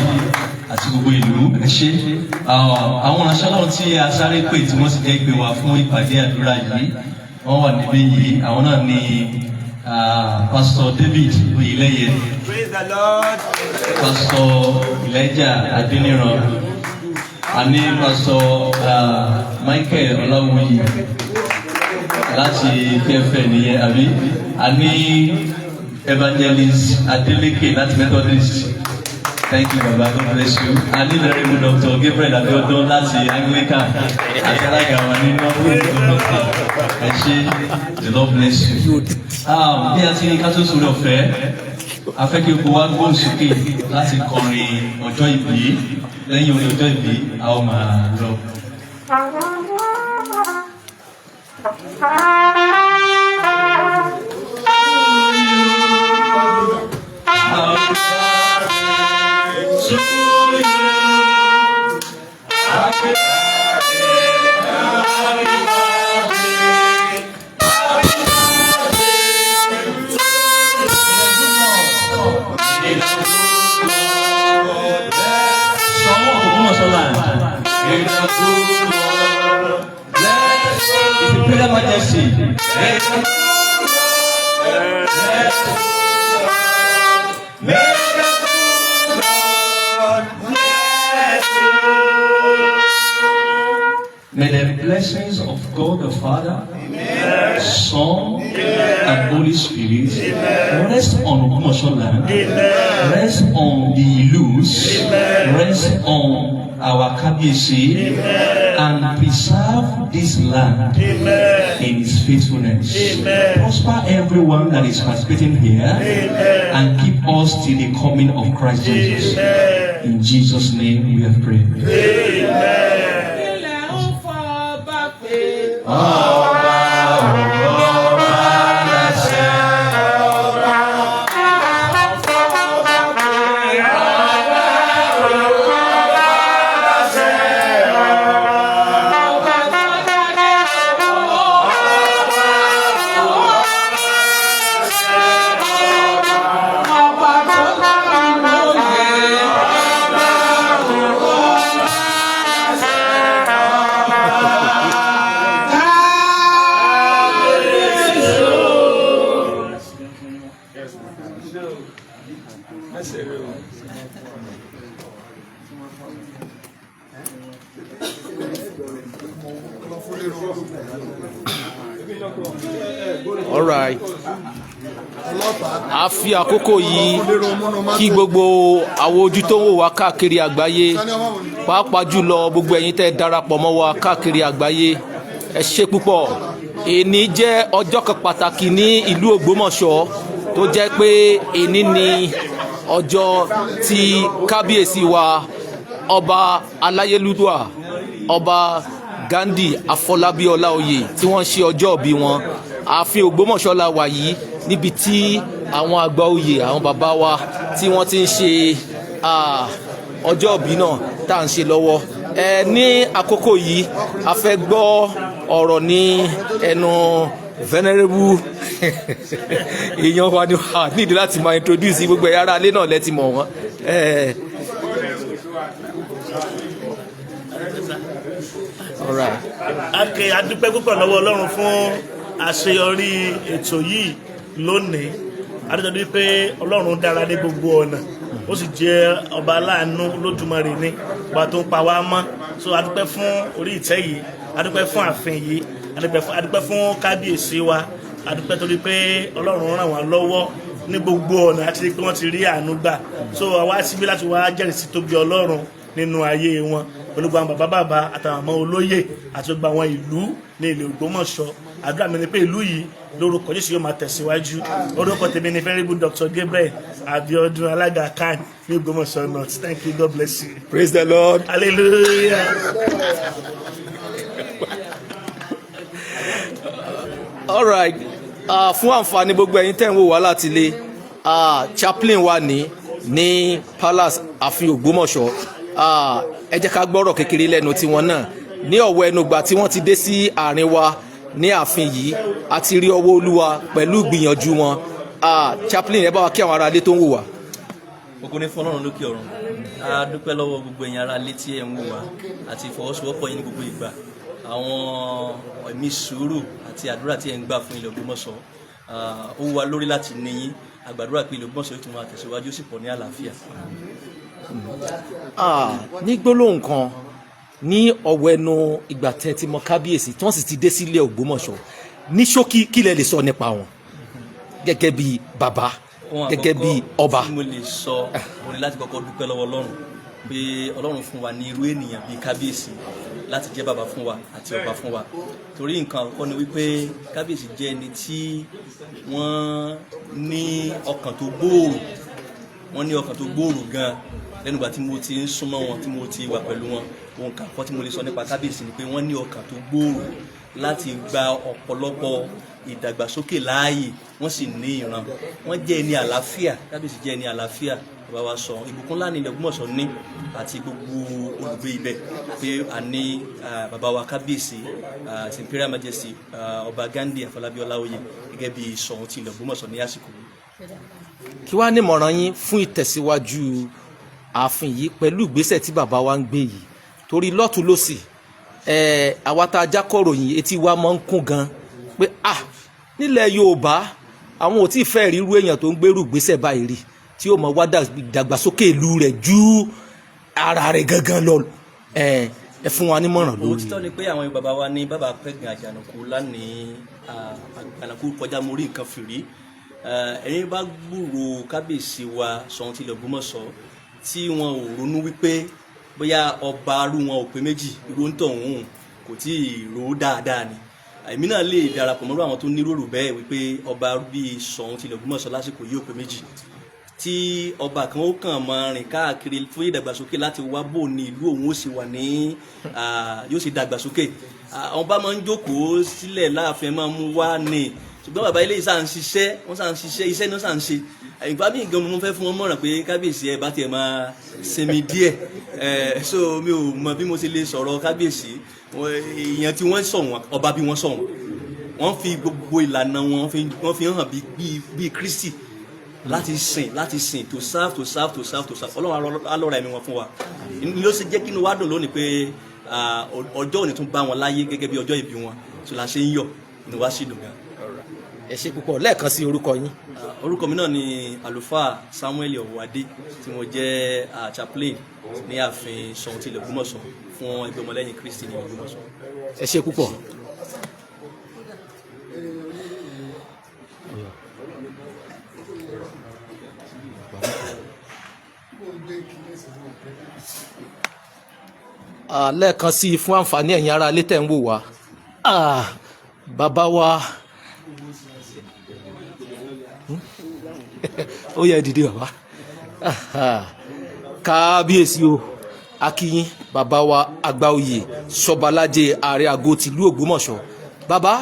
àti gbogbo ìlú. Ẹ ṣé. Àwọn ìránṣẹ́ náà tí a sáré pè tí wọ́n sì jẹ́ ìpè wá fún ìpàdé àdúrà yìí, wọ́n wà níbí yìí. Àwọn náà ni Pastor David Oyeleye. Praise the Lord. Pastor Elijah Adeniran, àní Pastor Michael Ọláwuyì láti KFN nìyẹn, àbí àní Evangelist Adeleke láti Methodist. Thank you, Baba. God bless you. Àní Venerable Dr. Gabriel Abiodun láti Anglican àti alága wa ní North. Ẹ ṣé. The Lord bless you. Bí a ti ní ká tó sórí ọ̀fẹ́, a fẹ́ kí gbogbo wa gbóhùn sókè láti kọrin ọjọ́ ìbí. Lẹ́yìn orin ọjọ́ ìbí, a ó máa lọ. Ṣọ̀ún Ògbómọ̀ṣọ́ land. His Imperial Majesty. May the blessings of God the Father, Son, and Holy Spirit rest on Ogbomoso land, rest on the Ilus, rest on our Kabiyesi, and preserve this land in His faithfulness. Prosper everyone that is participating here and keep us till the coming of Christ Jesus. In Jesus' name we have prayed. Ilẹ̀ ń fọba pé. Ọba ọba láṣẹ. Ọba fọba pé. Ọba ọba láṣẹ. Ọba tó dáadé owó. Ọba ọba láṣẹ. Ọba tó dáadé lóye. Ọba ọba láṣẹ. Kábíyèsí o. All right, a fi àkókò yìí kí gbogbo àwọn ojú tó ń wò wá káàkiri àgbáyé, pàápàá jùlọ gbogbo ẹ̀yin tẹ́ darapọ̀ mọ́ wa káàkiri àgbáyé. Ẹ ṣé púpọ̀. Èní jẹ́ ọjọ́ kan pàtàkì ní ìlú Ògbómọ̀ṣọ́, tó jẹ́ pé èní ni ọjọ́ tí kábíyèsí wa, ọba aláyélúwà, Ọba Ghandi Afọlábí Ọláoyè, tí wọ́n ń ṣe ọjọ́ ìbí wọn. Ààfin Ògbómọ̀ṣọ́ la wà yìí, níbi tí àwọn àgbà oyè, àwọn bàbá wa, tí wọ́n ti ń ṣe ọjọ́ ìbí náà tá à ń ṣe lọ́wọ́. Ẹ ní àkókò yìí, a fẹ́ gbọ́ ọ̀rọ̀ ní ẹnu venerable èèyàn wa ni a nídìí láti máa introduce. Gbogbo ẹ̀yà ara ilé náà lẹ́tì mọ̀ wọ́n. All right. Ake adúpẹ́ púpọ̀ lọ́wọ́ Ọlọ́run fún àṣeyọrí ètò yìí lónìí. Adúpẹ́ wípé Ọlọ́run dára ní gbogbo ọ̀nà, ó sì jẹ́ ọba aláàánú Olódùmarè ní ọba tó ń pa wá mọ́. So adúpẹ́ fún orí ìtẹ́ yìí, adúpẹ́ fún ààfin yìí, adúpẹ́ fún kábíyèsí wa. Adúpẹ́ torí pé Ọlọ́run ràn wá lọ́wọ́ ní gbogbo ọ̀nà àti pé wọ́n ti rí àánú gbà. So àwa síbí láti wá jẹ́rìí sí tóbi Ọlọ́run nínú ayé wọn pẹ̀lú gbogbo àwọn bàbá bàbá àtàwọn ọmọ olóyè àti gbogbo àwọn ìlú ní ilẹ̀ Ògbómọ̀ṣọ́. Àdúrà mi ni pé ìlú yìí, lórúkọ Jésù, yóò máa tẹ̀síwájú. Orúkọ tèmi ni Venerable Dr. Gabriel Abiodun, alága CAN ní Ògbómọ̀ṣọ́ North. Thank you. God bless you. Praise the Lord. Hallelujah. All right, fún àǹfààní gbogbo ẹ̀yin tẹ́ ń wò wá láti ilé, chaplain wa ní palace ààfin Ògbómọ̀ṣọ́. Ẹ jẹ́ ká gbọ́rọ̀ kékeré lẹ́nu tiwọn náà ní ọ̀wọ́ ẹnugbà tí wọ́n ti dé sí àárín wa. Ní ààfin yìí, a ti rí ọwọ́ Olúwa pẹ̀lú ìgbìyànjú wọn. Chaplain, ẹ bá wa kí àwọn ará ilé tó ń wò wá. Ògo ni fún Ọlọ́run lókè ọ̀run. A dúpẹ́ lọ́wọ́ gbogbo ẹ̀yin ará létí ẹ̀ ń wò wá àti ìfọwọ́sowọ́pọ̀ yín ní gbogbo ìgbà, àwọn ẹ̀mí sùúrù àti àdúrà tí ẹ̀ ń gbà fún ilẹ̀ Ògbómọ̀ṣọ́. Ó wà lórí láti ní yín. A gbàdúrà pé ilẹ̀ Ògbómọ̀ṣọ́ yóò tún máa tẹ̀síwájú, ó sì pọ̀ ní àlàáfíà. Ní gbólóhùn kan, ní ọ̀wọ́ ẹnu ìgbà tẹ́ ti mọ kábíyèsí, tí wọ́n sì ti dé sílé Ògbómọ̀ṣọ́, ní ṣókí, kí lẹ lè sọ nípa wọn gẹ́gẹ́ bí bàbá, Ohun gẹ́gẹ́ bí àkọ́kọ́ ọba? tí mo lè sọ òun ni láti kọ́kọ́ dúpẹ́ lọ́wọ́ Ọlọ́run pé Ọlọ́run fún wa ní irú ènìyàn bíi kábíyèsí láti jẹ́ bàbá fún wa àti ọba fún wa, torí nǹkan àkọ́kọ́ ni wípé kábíyèsí jẹ́ ẹni tí wọ́n ní ọkàn tó gbòòrò. Wọ́n ní ọkàn tó gbòòrò gan. Lẹ́nu ìgbà tí mo ti ń súnmọ́ wọn, tí mo ti wà pẹ̀lú wọn, ohun kan àkọ́kọ́ tí mo lè sọ nípa kábíyèsí ni pé wọ́n ní ọkàn tó gbòòrò láti gba ọ̀pọ̀lọpọ̀ ìdàgbàsókè láàyè. Wọ́n sì ní ìran, wọ́n jẹ́ ẹni àlàáfíà. Kábíyèsí jẹ́ ẹni àlàáfíà. Bàbá wa sọ ìbùkún ńlá ní ilẹ̀ Ògbómọ̀ṣọ́ ní àti gbogbo olùgbé ibẹ̀ pé a ní bàbá wa kábíyèsí, His Imperial Majesty, Ọba Ghandi Afọlábí Ọláoyè, gẹ́gẹ́ bí Ṣọ̀ún ti ilẹ̀ Ògbómọ̀ṣọ́ ní àsìkò yìí. Kí wàá ní ìmọ̀ràn yín fún ìtẹ̀síwájú ààfin yìí pẹ̀lú ìgbésẹ̀ tí bàbá wa ń gbé yìí? Torí lọ́tún lọ́sì ẹ̀, àwa tá a jákọ̀ròyìn, etí wa máa ń kún gan pé ah, nílẹ̀ Yorùbá, àwọn ò tí ì fẹ́ rí irú èèyàn tó ń gbérù ìgbésẹ̀ báyìí rí, tí yóò mọ̀ wá dàgbàsókè ìlú rẹ̀ ju ara rẹ̀ gangan lọ. Ẹ ẹ fún wa nímọ̀ràn lórí. Òtítọ́ ni pé àwọn bàbá wa ní bàbá pẹ̀gàn àjànàkú lánìí, àjànàkú kọjá mo rí nǹkan fìrí. Ẹ̀yin bá gbúrò kábíyèsí wa Ṣọ̀ún tilẹ̀ Ògbómọ̀ṣọ́, tí wọn ò ronú wípé bóyá ọba arú wọn ò pé méjì, irú ń tọ̀ òun kò tí ì rò ó dáadáa ni. Èmi náà lè darapọ̀ mọ́rú àwọn tó nírúurú bẹ́ẹ̀ wípé ọba bíi Ṣọ̀ún tilẹ̀ Ògbómọ̀ṣọ́ lásìkò yìí ò pé méjì, tí ọba kan ó kàn máa rìn káàkiri fún ìdàgbàsókè láti wá bò ní ìlú òun ó sì wà ní yóò sì dàgbàsókè. Àwọn bá máa ń jókòó sílẹ̀ láàfin, máa mú wá ní, ṣùgbọ́n bàbá ilé yìí sáà ń ṣiṣẹ́, wọ́n sáà ń ṣiṣẹ́, iṣẹ́ ni wọ́n sáà ń ṣe. Ìgbà míì gan mo fẹ́ fún wọn mọ̀ràn pé kábíyèsí, ẹ bá tiẹ̀ máa sinmi díẹ̀ ẹ. So mi ò mọ bí mo ṣe lè sọ̀rọ̀ kábíyèsí. Èèyàn tí wọ́n sọ wọn, ọba bí wọ́n sọ wọn, wọ́n fi gbogbo ìlànà wọn, wọ́n fi hàn bí Kristi láti sìn, láti sìn, to serve, to serve, to serve, to serve. Ọlọ́run á lọ́ra ẹ̀mí wọn fún wa. Ní ló ṣe jẹ́ kí inú wa dùn lónìí pé ọjọ́ òní tún bá wọn láyé gẹ́gẹ́ bí ọjọ́ ìbí wọn tó la ṣe ń yọ̀, inú wa sì dùn gan. Ẹ ṣe púpọ̀. Lẹ́ẹ̀kan sí, orúkọ yín? Orúkọ mi náà ni Àlùfáà Samuel Ọ̀wádé, tí mo jẹ́ chaplain ní ààfin Ṣọ̀ún tilẹ̀ Ògbómọ̀ṣọ́ fún ẹgbẹ́ ọmọlẹ́yìn Kristi ní Ògbómọ̀ṣọ́. Ẹ ṣe púpọ̀. Lẹ́ẹ̀kan sí i, fún àǹfààní ẹ̀yin ará ilé tẹ̀ ń wò wá, bàbá wa, ó yẹ dìde bàbá. Kábíyèsí o, akínyín bàbá wa àgbàoyè Sọbalájẹ, ààrẹ àgọ́ tìlú Ògbómọ̀ṣọ́. Bàbá,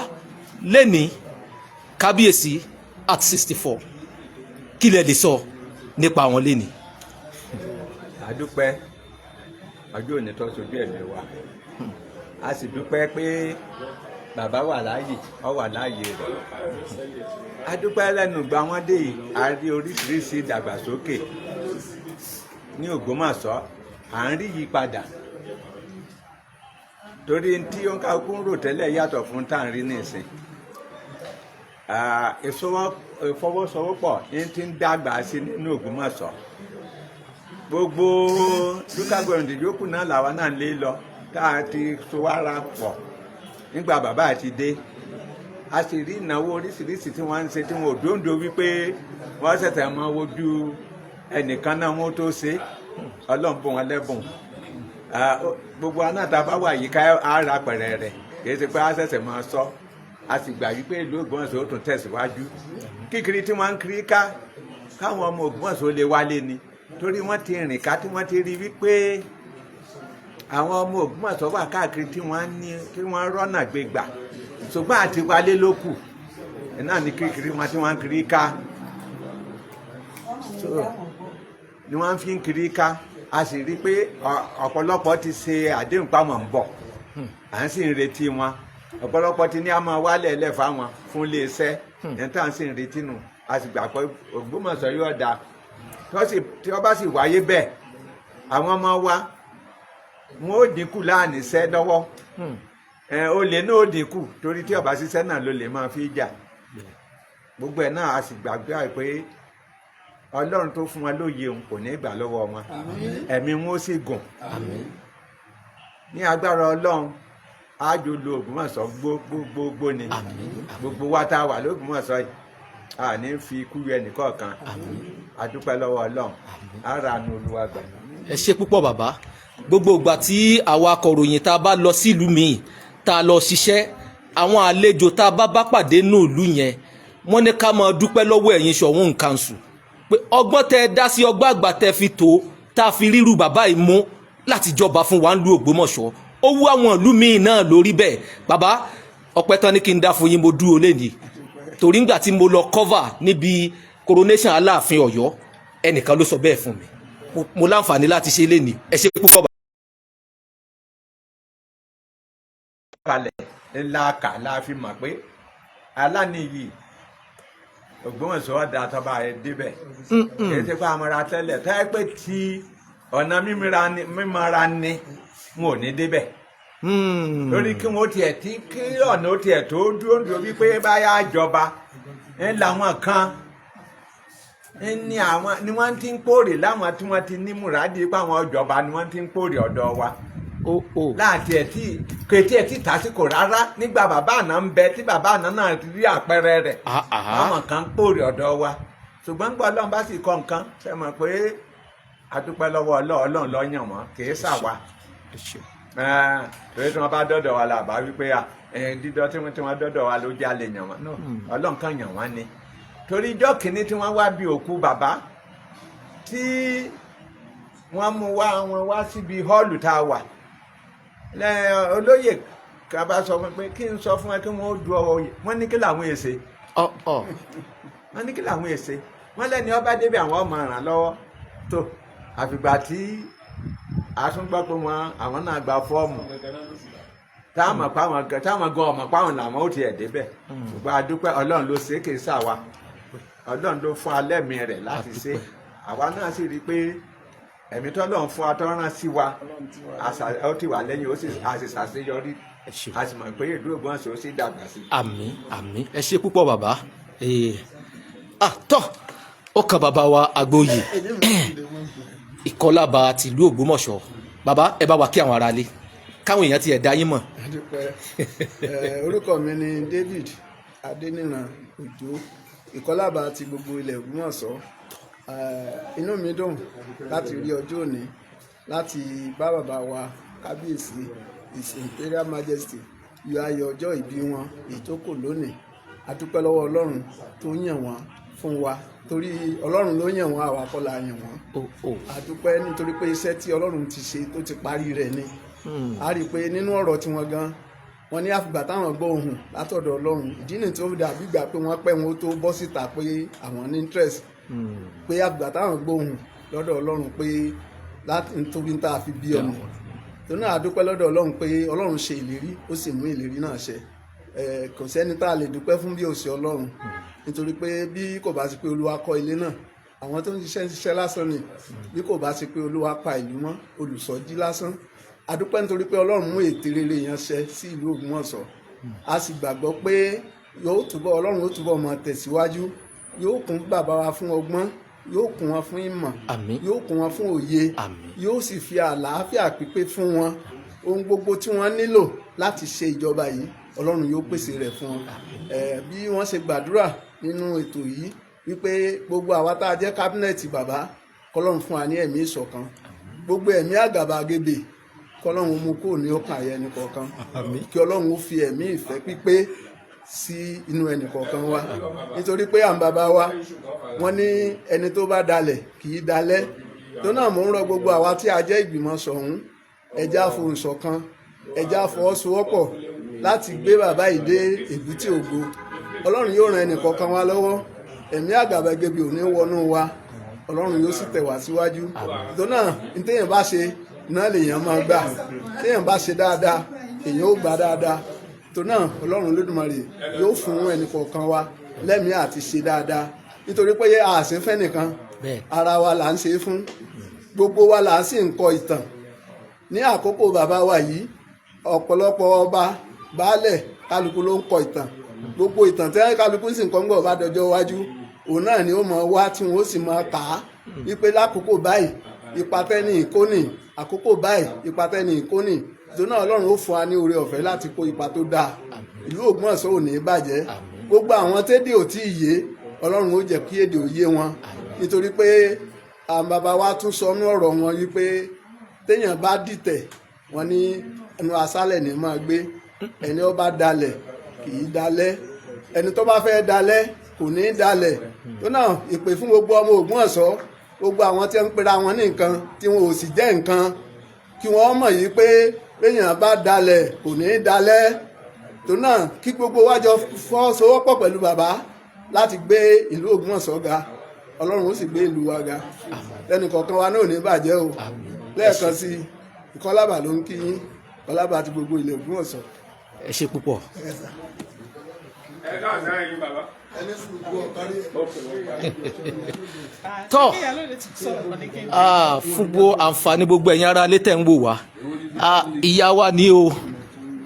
lẹ́ni kábíyèsí at 64, kí lẹ lè sọ nípa àwọn lẹ́ni? A dúpẹ́ ọjọ́ òní tó sojú ẹ̀mí wa. A sì dúpẹ́ pé bàbá wà láàyè, ọ wà láàyè rẹ̀. A dúpẹ́ lẹ́nu ìgbà wọn dé yìí, a rí oríṣiríṣi ìdàgbàsókè ní Ògbómọ̀ṣọ́. À ń rí yípadà, torí tí ó ń kálukú ń rò tẹ́lẹ̀ yàtọ̀ fún tá à ń rí nísìn. Ìfọwọ́sowọ́pọ̀ ní ti ń dàgbà sí nínú Ògbómọ̀ṣọ́. Gbogbo local government yòókù náà làwa náà lé lọ, tá a ti so wára pọ̀ nígbà bàbá àti dé. A sì rí ìnáwó oríṣiríṣi tí wọ́n ń ṣe, tí wọn ò dóńdó wípé wọ́n ṣẹ̀ṣẹ̀ máa wojú ẹnìkan náà wọ́n tó ṣe. Ọlọ́run bùn wọn lẹ́bùn. Gbogbo wa náà tá a bá wà yìí ká á ra pẹ̀rẹ̀ rẹ̀, kì í ṣe pé a ṣẹ̀ṣẹ̀ máa sọ. A sì gbà wípé ìlú Ògbómọ̀ṣọ́ ó tún tẹ̀síwájú. Kíkiri tí wọ́n ń kiri ká káwọn ọmọ Ògbómọ̀ṣọ́ lè wálé ni, torí wọ́n ti rìn ká, tí wọ́n ti rí wípé àwọn ọmọ Ògbómọ̀ṣọ́ wà káàkiri tí wọ́n ní tí wọ́n rọ́nà gbégbà, ṣùgbọ́n àti wálé ló kù náà ní kíkiri wọn tí wọ́n ń kiri ká. So, ni wọ́n fi ń kiri ká. A sì rí i pé ọ̀pọ̀lọpọ̀ ti ṣe àdéhùn pamọ́ ń bọ̀, à ń sì ń retí wọn. Ọ̀pọ̀lọpọ̀ ti ní a máa wálẹ̀ lẹ̀ fáwọn fún iléeṣẹ́ ní tá à ń sì ń retí nù. A sì gbà pé Ògbómọ̀ṣọ́ yóò dáa. Tí wọ́n bá sì wáyé bẹ́ẹ̀, àwọn ọmọ wa wọn ó dínkù láàánú iṣẹ́ lọ́wọ́. Olè náà ó dínkù, torí tí ọba ṣiṣẹ́ náà ló lè máa fi jà gbogbo ẹ̀ náà. A sì gbàgbé pé Ọlọ́run tó fún wa lóye òun kò ní gbà lọ́wọ́ wọn, ẹ̀mí wọn ó sì gùn ní agbára Ọlọ́run. Àjò lo Ògbómọ̀ṣọ́ gbogbogbò ni gbogbo wa tá a wà lÓgbómọ̀ṣọ́ yìí, a ní fi ikú yọ ẹnìkọ̀ọ̀kan. A dúpẹ́ lọ́wọ́ Ọlọ́run, ara nu Olúwa gbà. Ẹ ṣe púpọ̀, bàbá. Gbogbo ìgbà tí àwa akọ̀ròyìn tá a bá lọ sílùú míì, tá a lọ ṣiṣẹ́, àwọn àlejò tá a bá bá pàdé ní ìlú yẹn, wọ́n ní ká máa dúpẹ́ lọ́wọ́ ẹ̀yin Ṣọ̀ún Council pé ọgbọ́n tẹ ẹ dá sí, ọgbọ́n àgbà tẹ fi tó tá a fi ríru bàbá yìí mú láti jọba fún wa ń lu Ògbómọ̀ṣọ́. Ó wú àwọn ìlú míì náà lórí bẹ́ẹ̀. Bàbá, ọpẹ́ tán ní kí n dá fún yín. Mo dúró lẹ́nìí torí ngbà tí mo lọ cover níbi coronation Aláàfin Ọ̀yọ́, ẹnìkan ló sọ bẹ́ẹ̀ fún mi. Mo láǹfààní láti ṣe lénìí. Ẹ ṣe púpọ̀. Kalẹ̀ ńlá kà la fi mọ̀ pé aláníyì Ògbómọ̀ṣọ́ ọ̀dà tọba rẹ̀ débẹ̀. Kì í ṣe pé amọ̀ra tẹ́lẹ̀ tẹ́ pé tí ọ̀nà mímọ́ra ni wọn ò ní débẹ̀, lórí kí wọ́n tiẹ̀ tí kí ọ̀nà ó tiẹ̀ tó dúró dúró wípé báyà jọba ń làwọn kan ń ní àwọn ni wọ́n ti ń kórè láwọn tí wọ́n ti ní múradì pé àwọn ọjọba ni wọ́n ti ń kórè ọ̀dọ̀ wa láti ẹ̀ tí kètí ẹ̀ tí tásìkò rárá. Nígbà bàbá àná ń bẹ, tí bàbá àná náà ti rí àpẹẹrẹ rẹ̀, àwọn kan ń kórè ọ̀dọ̀ wa. Ṣùgbọ́n gbọ́ Ọlọ́run bá sì kọ́ nǹkan ṣe mọ̀ pé a dúpẹ́ lọ́wọ́ Ọlọ́run. Ọlọ́run ló yàn wọ́n, kì í ṣàwa, torí tí wọ́n bá dọ́dọ̀ wa là bá wípé dídọ́ tí wọ́n dọ́dọ̀ wa ló jẹ́ àlè yàn wọ́n. No, Ọlọ́run kan yàn wọ́n ni, torí ijọ́ kìíní tí wọ́n wá bí òkú bàbá, tí wọ́n mú wá wọn wá síbi hall tá a wà lẹ́, olóyè kan bá sọ fún mi pé kí n sọ fún ẹ kí wọ́n ó du ọwọ́ oyè. Wọ́n ní kí làwọn èsè, wọ́n ní kí làwọn èsè, wọ́n lẹ́ni ọba débi àwọn ọmọ ràn lọ́wọ́ tó. Àfìgbà tí a tún gbọ́ pé wọ́n àwọn náà gba fọ́ọ̀mù, táwọn páwọn gan, táwọn gan ọmọ páwọn làwọn ó tiẹ̀ débẹ̀. Ṣùgbọ́n a dúpẹ́, Ọlọ́run ló ṣe é, kì í ṣàwa. Ọlọ́run ló fún alẹ́ mi rẹ̀ láti ṣe. Àwa náà sì rí i pé ẹ̀mí tọ́lọ́run fún atọ́rán sí wa ó ti wà lẹ́yìn, ó sì a sì ṣàṣeyọrí, a sì mọ̀ pé ìlú Ògbómọ̀ṣọ́ ó sì dàgbà sí. Àmín, àmín. Ẹ ṣe púpọ̀, bàbá. Ah, tọ́ ó kan bàbá wa Àgbóyè Ìkọlábà tìlú Ògbómọ̀ṣọ́. Bàbá, ẹ bá wa kí àwọn aráalé, káwọn èèyàn tiẹ̀ dá yín mọ̀. Adúpẹ́. Orúkọ mi ni David Adéníran Òjó, Ìkọlábà ti gbogbo ilẹ̀ Ògbómọ̀ṣọ́. Inú mi dùn láti rí ọjọ́ òní láti bá bàbá wa kábíyèsí, His Imperial Majesty, yọ ayọ̀ ọjọ́ ìbí wọn èyí tó kò lónìí. A dúpẹ́ lọ́wọ́ Ọlọ́run tó yàn wọ́n fún wa, torí Ọlọ́run ló yàn wọ́n, àwa kọ́ la yàn wọ́n. A dúpẹ́ nítorí pé iṣẹ́ tí Ọlọ́run ti ṣe tó ti parí rẹ̀ ni. A rí i pé nínú ọ̀rọ̀ tiwọn gan, wọ́n ní àfìgbà táwọn gbọ́ ohùn látọ̀dọ̀ Ọlọ́run. Ìdí nìyí tó fi dàbí ìgbà pé wọ́n pẹ́ wọn ó tó bọ́ síta pé àwọn ní interest, pé àfìgbà táwọn gbọ́ ohùn lọ́dọ̀ Ọlọ́run pé láti nítorí tá a fi bí ọmọ tó náà. A dúpẹ́ lọ́dọ̀ Ọlọ́run pé Ọlọ́run ṣe ìlérí, ó sì mú ìlérí náà ṣẹ. Kò sẹ́ni tá a lè dúpẹ́ fún bí ó ṣe Ọlọ́run, nítorí pé bí kò bá sí pé Olúwa kọ́ ilé náà, àwọn tó ń ṣiṣẹ́ ń ṣiṣẹ́ lásán ni. Bí kò bá sí pé Olúwa pa ìlú mọ́, olùṣọ́jí lásán. A dúpẹ́ nítorí pé Ọlọ́run mú ète rere yẹn ṣẹ sí ìlú Ògbómọ̀ṣọ́. A sì gbàgbọ́ pé yóò túbọ̀, Ọlọ́run yóò túbọ̀ máa tẹ̀síwájú, yóò kún bàbá wa fún ọgbọ́n, yóò kún wọn fún ìmọ̀, yóò kún wọn fún òye, yóò sì fi àlàáfíà pípé fún wọn. Ohun gbogbo tí wọ́n nílò láti ṣe ìjọba yìí, Ọlọ́run yóò pèsè rẹ̀ fún wọn. Bí wọ́n ṣe gbàdúrà nínú ètò yìí wípé gbogbo àwa tá a jẹ́ cabinet bàbá, kọlọ́run fún wa ní ẹ̀mí ìṣọ̀kan, gbogbo ẹ̀mí àgàbàgebè, kọlọ́run mú kúrò ní ọkàn àyà ẹnì kọ̀ọ̀kan, kí Ọlọ́run ó fi ẹ̀mí ìfẹ́ pípé sí inú ẹnì kọ̀ọ̀kan wa, nítorí pé à ń bàbá wa wọ́n ní ẹni tó bá dalẹ̀ kì í dalẹ̀. Tó náà, mò ń rọ gbogbo àwa tí a jẹ́ ìgbìmọ̀ Ṣọ̀ún, ẹ jẹ́ á fohùn ṣọ̀kan, ẹ jẹ́ á fọwọ́sowọ́pọ̀ láti gbé bàbá yìí dé èbúté ògo. Ọlọ́run yóò ran ẹnì kọ̀ọ̀kan wa lọ́wọ́, ẹ̀mí àgàbàgebè ò ní wọnú wa, Ọlọ́run yóò sì tẹ̀ wá síwájú. Tó náà, ní téèyàn bá ṣe náà lèèyàn máa gbà. Téèyàn bá ṣe dáadáa, èèyàn ó gbà dáadáa. Torí Tó náà, Ọlọ́run Olódùmarè yóò fún ẹnì kọ̀ọ̀kan wa lẹ́mìí àti ṣe dáadáa, nítorí pé àṣẹ nìkan ara wa là ń ṣe é fún, gbogbo wa là ń sì ń kọ ìtàn. Ní àkókò bàbá wa yìí, ọ̀pọ̀lọpọ̀ ọba, baálẹ̀, kálukú ló ń kọ ìtàn. Gbogbo ìtàn tí kálukú sì ń kọ́ ń gbọ̀ bá dọjọ́ iwájú, òun náà ni ó mọ̀ wá tí wọ́n ó sì mọ̀ kà á wípé lákòókò báyìí, ipa tẹ́ni ìkónì, àkókò báyìí, ipa tẹ́ni ìkónì. Tó náà, Ọlọ́run ó fún wa ní oore ọ̀fẹ́ láti kó ipa tó dáa. Ìlú Ògbómọ̀ṣọ́ ò ní bàjẹ́. Gbogbo àwọn tédè ò tí ì yé, Ọlọ́run ó jẹ́ kí èdè ò yé wọn, nítorí pé àwọn bàbá wa tún sọ ní ọ̀rọ̀ wọn wípé téèyàn bá dìtẹ̀, wọn ní ẹnu aṣálẹ̀ ní máa gbé. Ẹni ó bá dalẹ̀ kì í dalẹ̀, ẹni tó bá fẹ́ dalẹ̀ kò ní í dalẹ̀. Tó náà, ìpè fún gbogbo ọmọ Ògbómọ̀ṣọ́, gbogbo àwọn tí ń pera wọn ní nǹkan tí wọn ò sì jẹ́ nǹkan, kí wọ́n mọ̀ yìí pé béèyàn bá dalẹ̀ kò ní í dalẹ̀. Tó náà, kí gbogbo wa jọ fọwọ́sowọ́pọ̀ pẹ̀lú bàbá láti gbé ìlú Ògbómọ̀ṣọ́ ga. Ọlọ́run ó sì gbé ìlú wa ga. Lẹ́nu kọ̀ọ̀kan wa náà ò ní bàjẹ́ o. Lẹ́ẹ̀kan sí, Ìkọlábà ló ń kí yín, Ìkọlábà àti gbogbo ilẹ̀ Ògbómọ̀ṣọ́. Ẹ ṣe púpọ̀. Ẹ káàsán, ẹ̀yin bàbá. Tọ́ fún gbogbo àǹfààní gbogbo ẹ̀yin ará ilé tẹ̀ ń wò wá, ìyá wa ní o,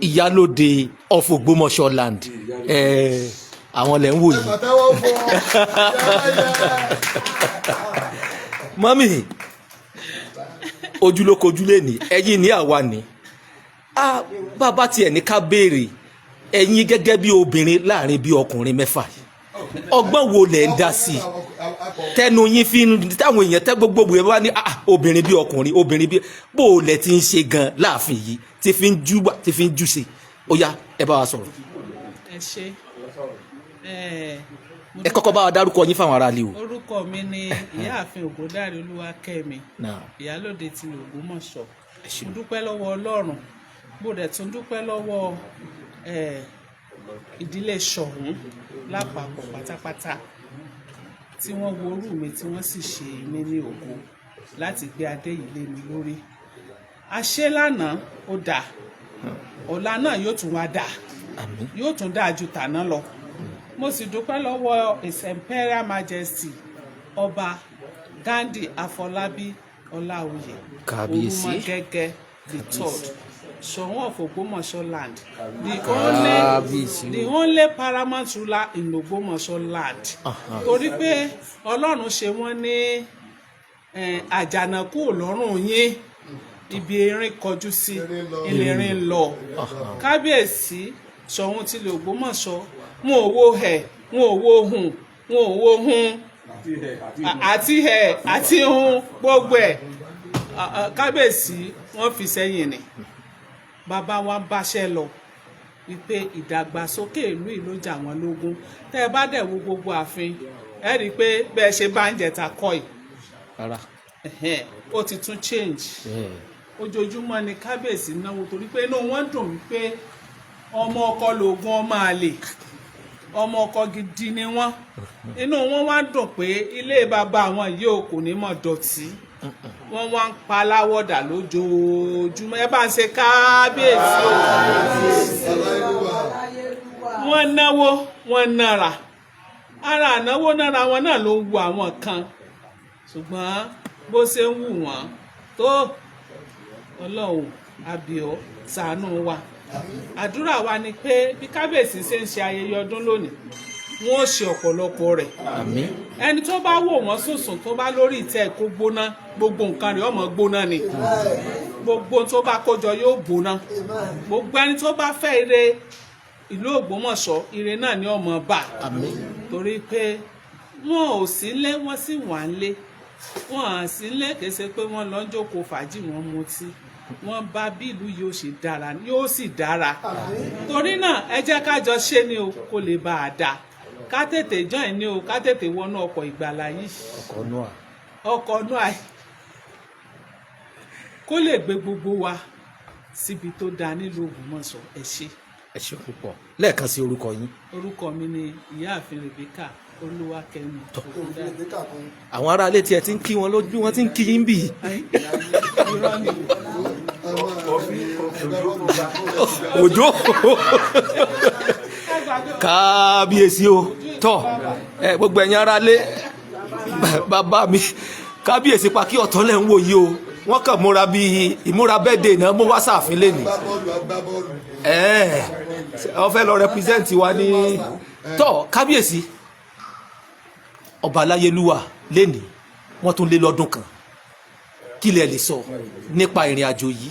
ìyálóde of Ògbómọ̀ṣọ́ land, àwọn lẹ̀ ń wò yìí. Pàtẹ́wọ́ fún ọ. Mummy, ojúlókojú lè ní ẹ̀yin ní àwa ní bàbá tiẹ̀ ní ká béèrè ẹ̀yin gẹ́gẹ́ bí obìnrin láàrin bí ọkùnrin mẹ́fà yìí, ọgbọ́n wo lẹ̀ ń dá sí i tẹnu yín fi ń táwọn èèyàn tẹ gbogbo ìwé wá ní obìnrin bí ọkùnrin, obìnrin bí bó o lẹ̀ ti ń ṣe gan láàfin yìí tí fi ń jú tí fi ń jú ṣe? Ó yá, ẹ bá wa sọ̀rọ̀. Ẹ ṣe ẹ. Ẹ kọ́kọ́ bá wa dárúkọ yín fáwọn aráàlú o. Orúkọ mi ni Ìyáàfin Ògúndáre Olúwakẹ́mi, Ìyálóde ti Ògbómọ̀ṣọ́. Mo dúpẹ́ lọ́wọ́ Ọlọ́run, mo dẹ̀ tún dúpẹ́ lọ́wọ́ ìdílé Ṣọ̀ún lápapọ̀ pátápátá tí wọ́n wo orú mi, tí wọ́n sì ṣe mí ní ògo láti gbé adé yìí lé mi lórí. Àṣẹ lánàá ó dáa, ọ̀la náà yóò tún wá dáa, yóò tún dáa ju tàná lọ. Mo sì dúpẹ́ lọ́wọ́ His Imperial Majesty Ọba Ghandi Afọlábí Ọláoyè Kábíyèsí. Orúmọgẹ́gẹ́ the third, Ṣọ̀ún of Ògbómọ̀ṣọ́ land, the only Kábíyèsí o. the only paramount ruler in Ògbómọ̀ṣọ́ land, torí pé Ọlọ́run ṣe wọ́n ní àjànàkú lọ́rùn yín, ibi erin kọjú sí ìlérin lọ. Kábíyèsí Ṣọ̀ún tilẹ̀ Ògbómọ̀ṣọ́, wọn ò wo ẹ̀, wọn ò wo hùn, wọn ò wo hun àti ẹ̀ àti hun, gbogbo ẹ̀. Kábíyèsí wọ́n fi sẹ́yìn ni bàbá wa ń báṣẹ́ lọ wípé ìdàgbàsókè ìlú yìí ló jà wọ́n lógún. Tẹ́ ẹ bá dẹ̀ wo gbogbo ààfin, ẹ rí i pé bẹ́ẹ̀ ṣe bá ń jẹta kọ́ yìí Rárá. Ẹ̀hẹ́n, ó ti tún change. Ojoojúmọ́ ni kábíyèsí náwó, torí pé inú wọn dùn wípé ọmọ ọkọ lògùn ọmọ àlè, ọmọ ọkọ gidi ni wọ́n. Inú wọn wá dùn pé ilé bàbá àwọn yìí ò kò ní mọ̀ dọ̀tí. Wọ́n wá ń pa aláwọ̀dà lójoojúmọ́. Ẹ bá ń ṣe kábíyèsí o. Wọ́n náwó, wọ́n nára ara ànáwó nára wọn náà ló ń wu àwọn kan, ṣùgbọ́n bó ṣe ń wù wọ́n tó, Ọlọ́run àbíọ́ ṣàánú wa. Àdúrà wa ni pé bí kábíyèsí ṣe ń ṣe ayẹyẹ ọdún lónìí, wọn ó ṣe ọ̀pọ̀lọpọ̀ rẹ̀. Àmín. Ẹni tó bá wò wọ́n sùnsùn, tó bá lórí ìtẹ́ kó gbóná, gbogbo nǹkan rẹ̀ ọmọ gbóná ni, gbogbo tó bá kójọ yóò gbóná. Gbogbo ẹni tó bá fẹ́ ire ìlú Ògbómọ̀ṣọ́, ire náà ni ọmọ bá. Àmín. Torí pé wọn ò sí lé, wọn sì wà ń lé, wọn à sí lé. Kìí ṣe pé wọn lọ ń jókòó fàájì, wọn mutí, wọn bá bí ìlú yóò ṣe dára, yóò sì dára. Torí náà, ẹ jẹ́ ká jọ ṣe ni o, kó lè bá a dáa. Ká tètè join ni o, ká tètè wọnú ọkọ̀ ìgbàlà yìí. Ọkọ̀ Noah. Ọkọ̀ Noah, kó lè gbé gbogbo wa síbi tó dáa nílùú Ògbómọ̀ṣọ́. Ẹ ṣé. Ẹ ṣe púpọ̀. Lẹ́ẹ̀kan sí, orúkọ yín? Orúkọ mi ni Ìyáàfin Rebecca Olúwakẹ́mi Ògúndáre. Àwọn aráalé tiẹ̀ ti ń kí wọn lójú, wọn ti ń kí yín bì. Irọ́ ni. Òjò, kábíyèsí o. Tọ ẹ, gbogbo ẹ̀yin ará lé, bàbá mi kábíyèsí pa kí ọ̀tọ̀ lẹ̀ ń wò yìí o. Wọ́n kàn múra bíi ìmúra birthday náà mú wá sáàfin lẹ́nìí. Ẹ̀ẹ́, wọ́n fẹ́ lọ represent wa ní. Tọ́, kábíyèsí ọba aláyélúwà lẹ́nìí, wọ́n tún lé lọ́dún kan. Kí lẹ lè sọ nípa ìrìn àjò yìí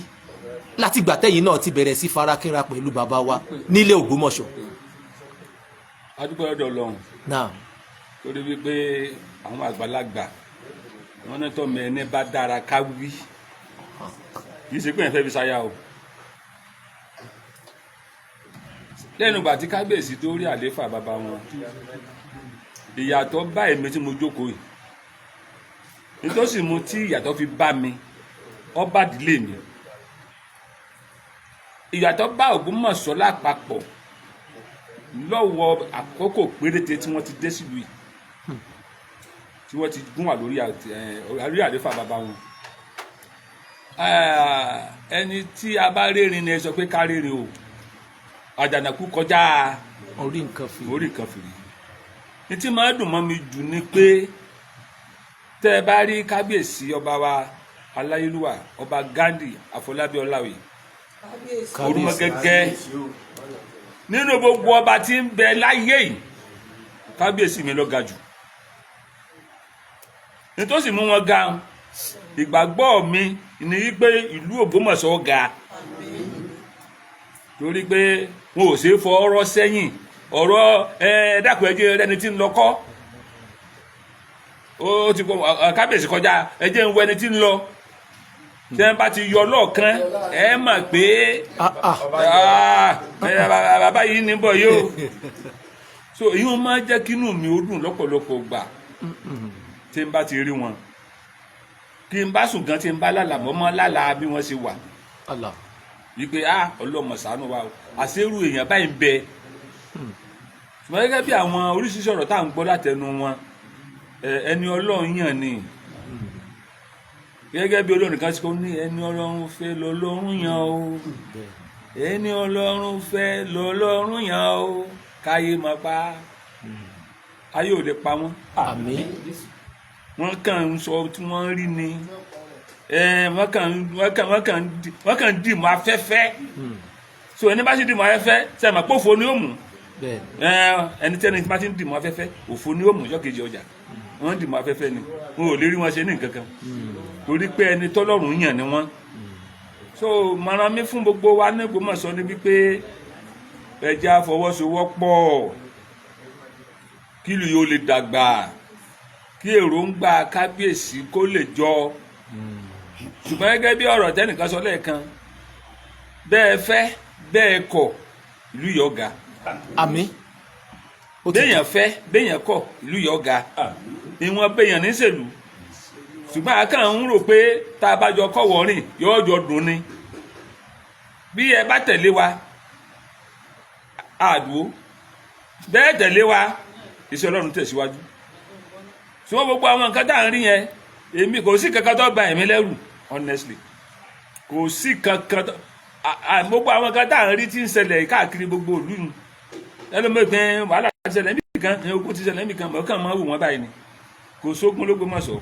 látìgbà tẹ́yìn náà ti bẹ̀rẹ̀ sí farakínra pẹ̀lú bàbá wa nílé Ògbómọ̀ṣọ́? A dúpẹ́ lọ́dọ̀ Ọlọ́run torí wípé àwọn àgbàlagbà wọn ní tọ́mọ ẹni bá dára ká wí, kì í ṣe pé ẹ̀ fẹ́ fi ṣaya o. Lẹ́nu ìgbà tí kábíyèsí tó rí àléfà bàbá wọn, ìyàtọ̀ bá èmi tí mo jókòó yìí. Nítòsí mu tí ìyàtọ̀ fi bá mi, ó bá ìdílé mi, ìyàtọ̀ bá Ògbómọ̀ṣọ́ lápapọ̀ lọ́wọ́ àkókò péréte tí wọ́n ti dé sílùú yìí, tí wọ́n ti gún wà lórí àléfà bàbá wọn. Ẹni tí a bá rérin ni ẹ sọ pé ká rérin o. Àjànàkú kọjá orí nǹkan fìrí. Orí nǹkan fìrí. Ní tí máa dùn mọ́ mi jù ni pé tẹ́ ẹ bá rí kábíyèsí ọba wa aláyélúwà, Ọba Ghandi Àfọlábí Ọláoyè Orúmọgẹ́gẹ́, nínú gbogbo ọba tí ń bẹ láyé yìí, kábíyèsí mi ló ga jù. Nítòsí mú wọn ga, ìgbàgbọ́ mi ni wípé ìlú Ògbómọ̀ṣọ́ ga torí pé wọn ò ṣeé fọ ọ̀rọ̀ sẹ́yìn. Ọ̀rọ̀ ẹ dákun, ẹ jẹ́ ẹni tí ń lọ kọ́ ó ti kọ kábíyèsí kọjá. Ẹ jẹ́ ń wọ ẹni tí ń lọ. Tí wọ́n bá ti yọ lọ́ọ̀kan, ẹ mọ̀ pé bàbá yìí ní bọ̀ yóò. So èyí wọn máa jẹ́ kí inú mi ó dùn lọ́pọ̀lọpọ̀ gbà tí n bá ti rí wọn. Kí n bá sùn gan, tí n bá lálàá, mọ́ mọ́ lálàá bí wọ́n ṣe wà wípé ah, ọlọ́mọ ṣàánú wa o, àṣerú èèyàn báyìí ń bẹ. Ṣùgbọ́n gẹ́gẹ́ bí àwọn oríṣiríṣi ọ̀rọ̀ tá à ń gbọ́ látẹnu wọn, ẹni Ọlọ́run yàn ni. Gẹ́gẹ́ bí olórin kan ṣe kó ní, "Ẹni Ọlọ́run fẹ́ lọ́lọ́run yàn o, ẹni Ọlọ́run fẹ́ lọ́lọ́run yàn o, káyé máa pa." Ayé ò lè pa wọ́n. Àmín. Wọ́n kàn ń sọ tí wọ́n rí ni. Wọ́n kàn ń dì mọ́ afẹ́fẹ́. So ẹni bá sì dì mọ́ afẹ́fẹ́, sẹ́mi àpò òfò ni ó mú. Ẹni tí ẹni bá ti ń dì mọ́ afẹ́fẹ́, òfò ni ó mú jọ́kejì ọjà. Wọ́n ń dì mọ́ afẹ́fẹ́ ni, wọn ò lè rí wọn ṣe ní nǹkan kan torí pé ẹni tọ́lọ́run yàn ni wọ́n. So mọ̀ràn mi fún gbogbo wa ní Ògbómọ̀ṣọ́ ni wípé ẹ jẹ́ á fọwọ́sowọ́pọ̀ kí ìlú yóò lè dàgbà, kí èròǹgbà kábíyèsí kó lè jọ. Ṣùgbọ́n gẹ́gẹ́ bí ọ̀rọ̀ tẹ́nìkan sọ lẹ́ẹ̀kan, bẹ́ẹ̀ fẹ́ bẹ́ẹ̀ kọ̀, ìlú yóò ga. Àmín. Béèyàn fẹ́ béèyàn kọ̀, ìlú yóò ga. Ìwọ̀n béèyàn níṣèlú, ṣùgbọ́n a kàn ń rò pé tá a bá jọ kọ́wọ́ rìn, yóò jọ dùn ni. Bí ẹ bá tẹ̀lé wa àdúró, bẹ́ẹ̀ tẹ̀lé wa, iṣẹ́ Ọlọ́run tẹ̀síwájú. Ṣùgbọ́n gbogbo àwọn nǹkan tá à ń rí yẹn, èmi kò sí kankan tó bà ẹ̀mí lẹ́rù. Honestly, kò sí kankan tó gbogbo àwọn nǹkan tá à ń rí tí ń ṣẹlẹ̀ káàkiri gbogbo ìlú yìí, ẹlòmíràn pé wàhálà ti ṣẹlẹ̀ níbì kan, ogun ti ṣẹlẹ̀ níbì kan, mọ̀ọ́kàn máa wò wọ́n báyìí ni. Kò sógun l'Ógbómọ̀ṣọ́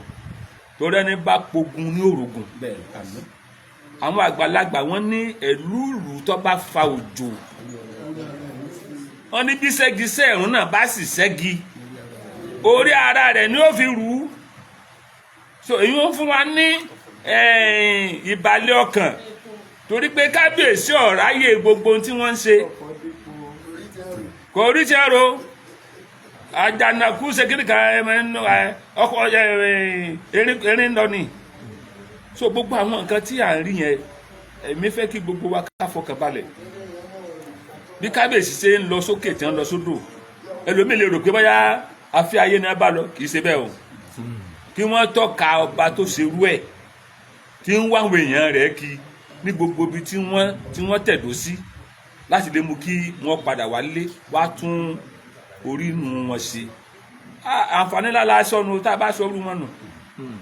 torí ẹni bá pogun ní òrògùn. Àwọn àgbàlagbà wọn ní ẹlúùlù tó bá fa òjò, wọn ní bí ṣẹ́gi sẹ́ẹ̀rún náà bá sì ṣẹ́gi, orí ara rẹ̀ ni ó fi rù ú. So èyí ń fún wa ní ìbàlẹ̀ ọkàn torí pé kábíyèsí ọ̀ráyè gbogbo ohun tí wọ́n ń ṣe kò rí tiẹ̀ ro. Àjànàkú ṣe kí nìkan ọkọ erin lọ ni. So gbogbo àwọn nǹkan tí à ń rí yẹn, èmi fẹ́ kí gbogbo wa ká fọkàn balẹ̀. Bí kábíyèsí ṣe ń lọ sókè tí wọ́n lọ sódò, ẹlòmíì lè rò pé bóyá àfi ayé ni a bá lọ. Kì í ṣe bẹ́ẹ̀ o. Kí wọ́n tọ́ka ọba tó ṣerú ẹ̀ tí ń wá àwọn èèyàn rẹ̀ kí ní gbogbo ibi tí wọ́n tẹ̀dó sí láti lè mú kí wọ́n padà wálé wá tún orí inú wọn ṣe. Àǹfààní ńlá la sọnù tá a bá sọrú wọn nù.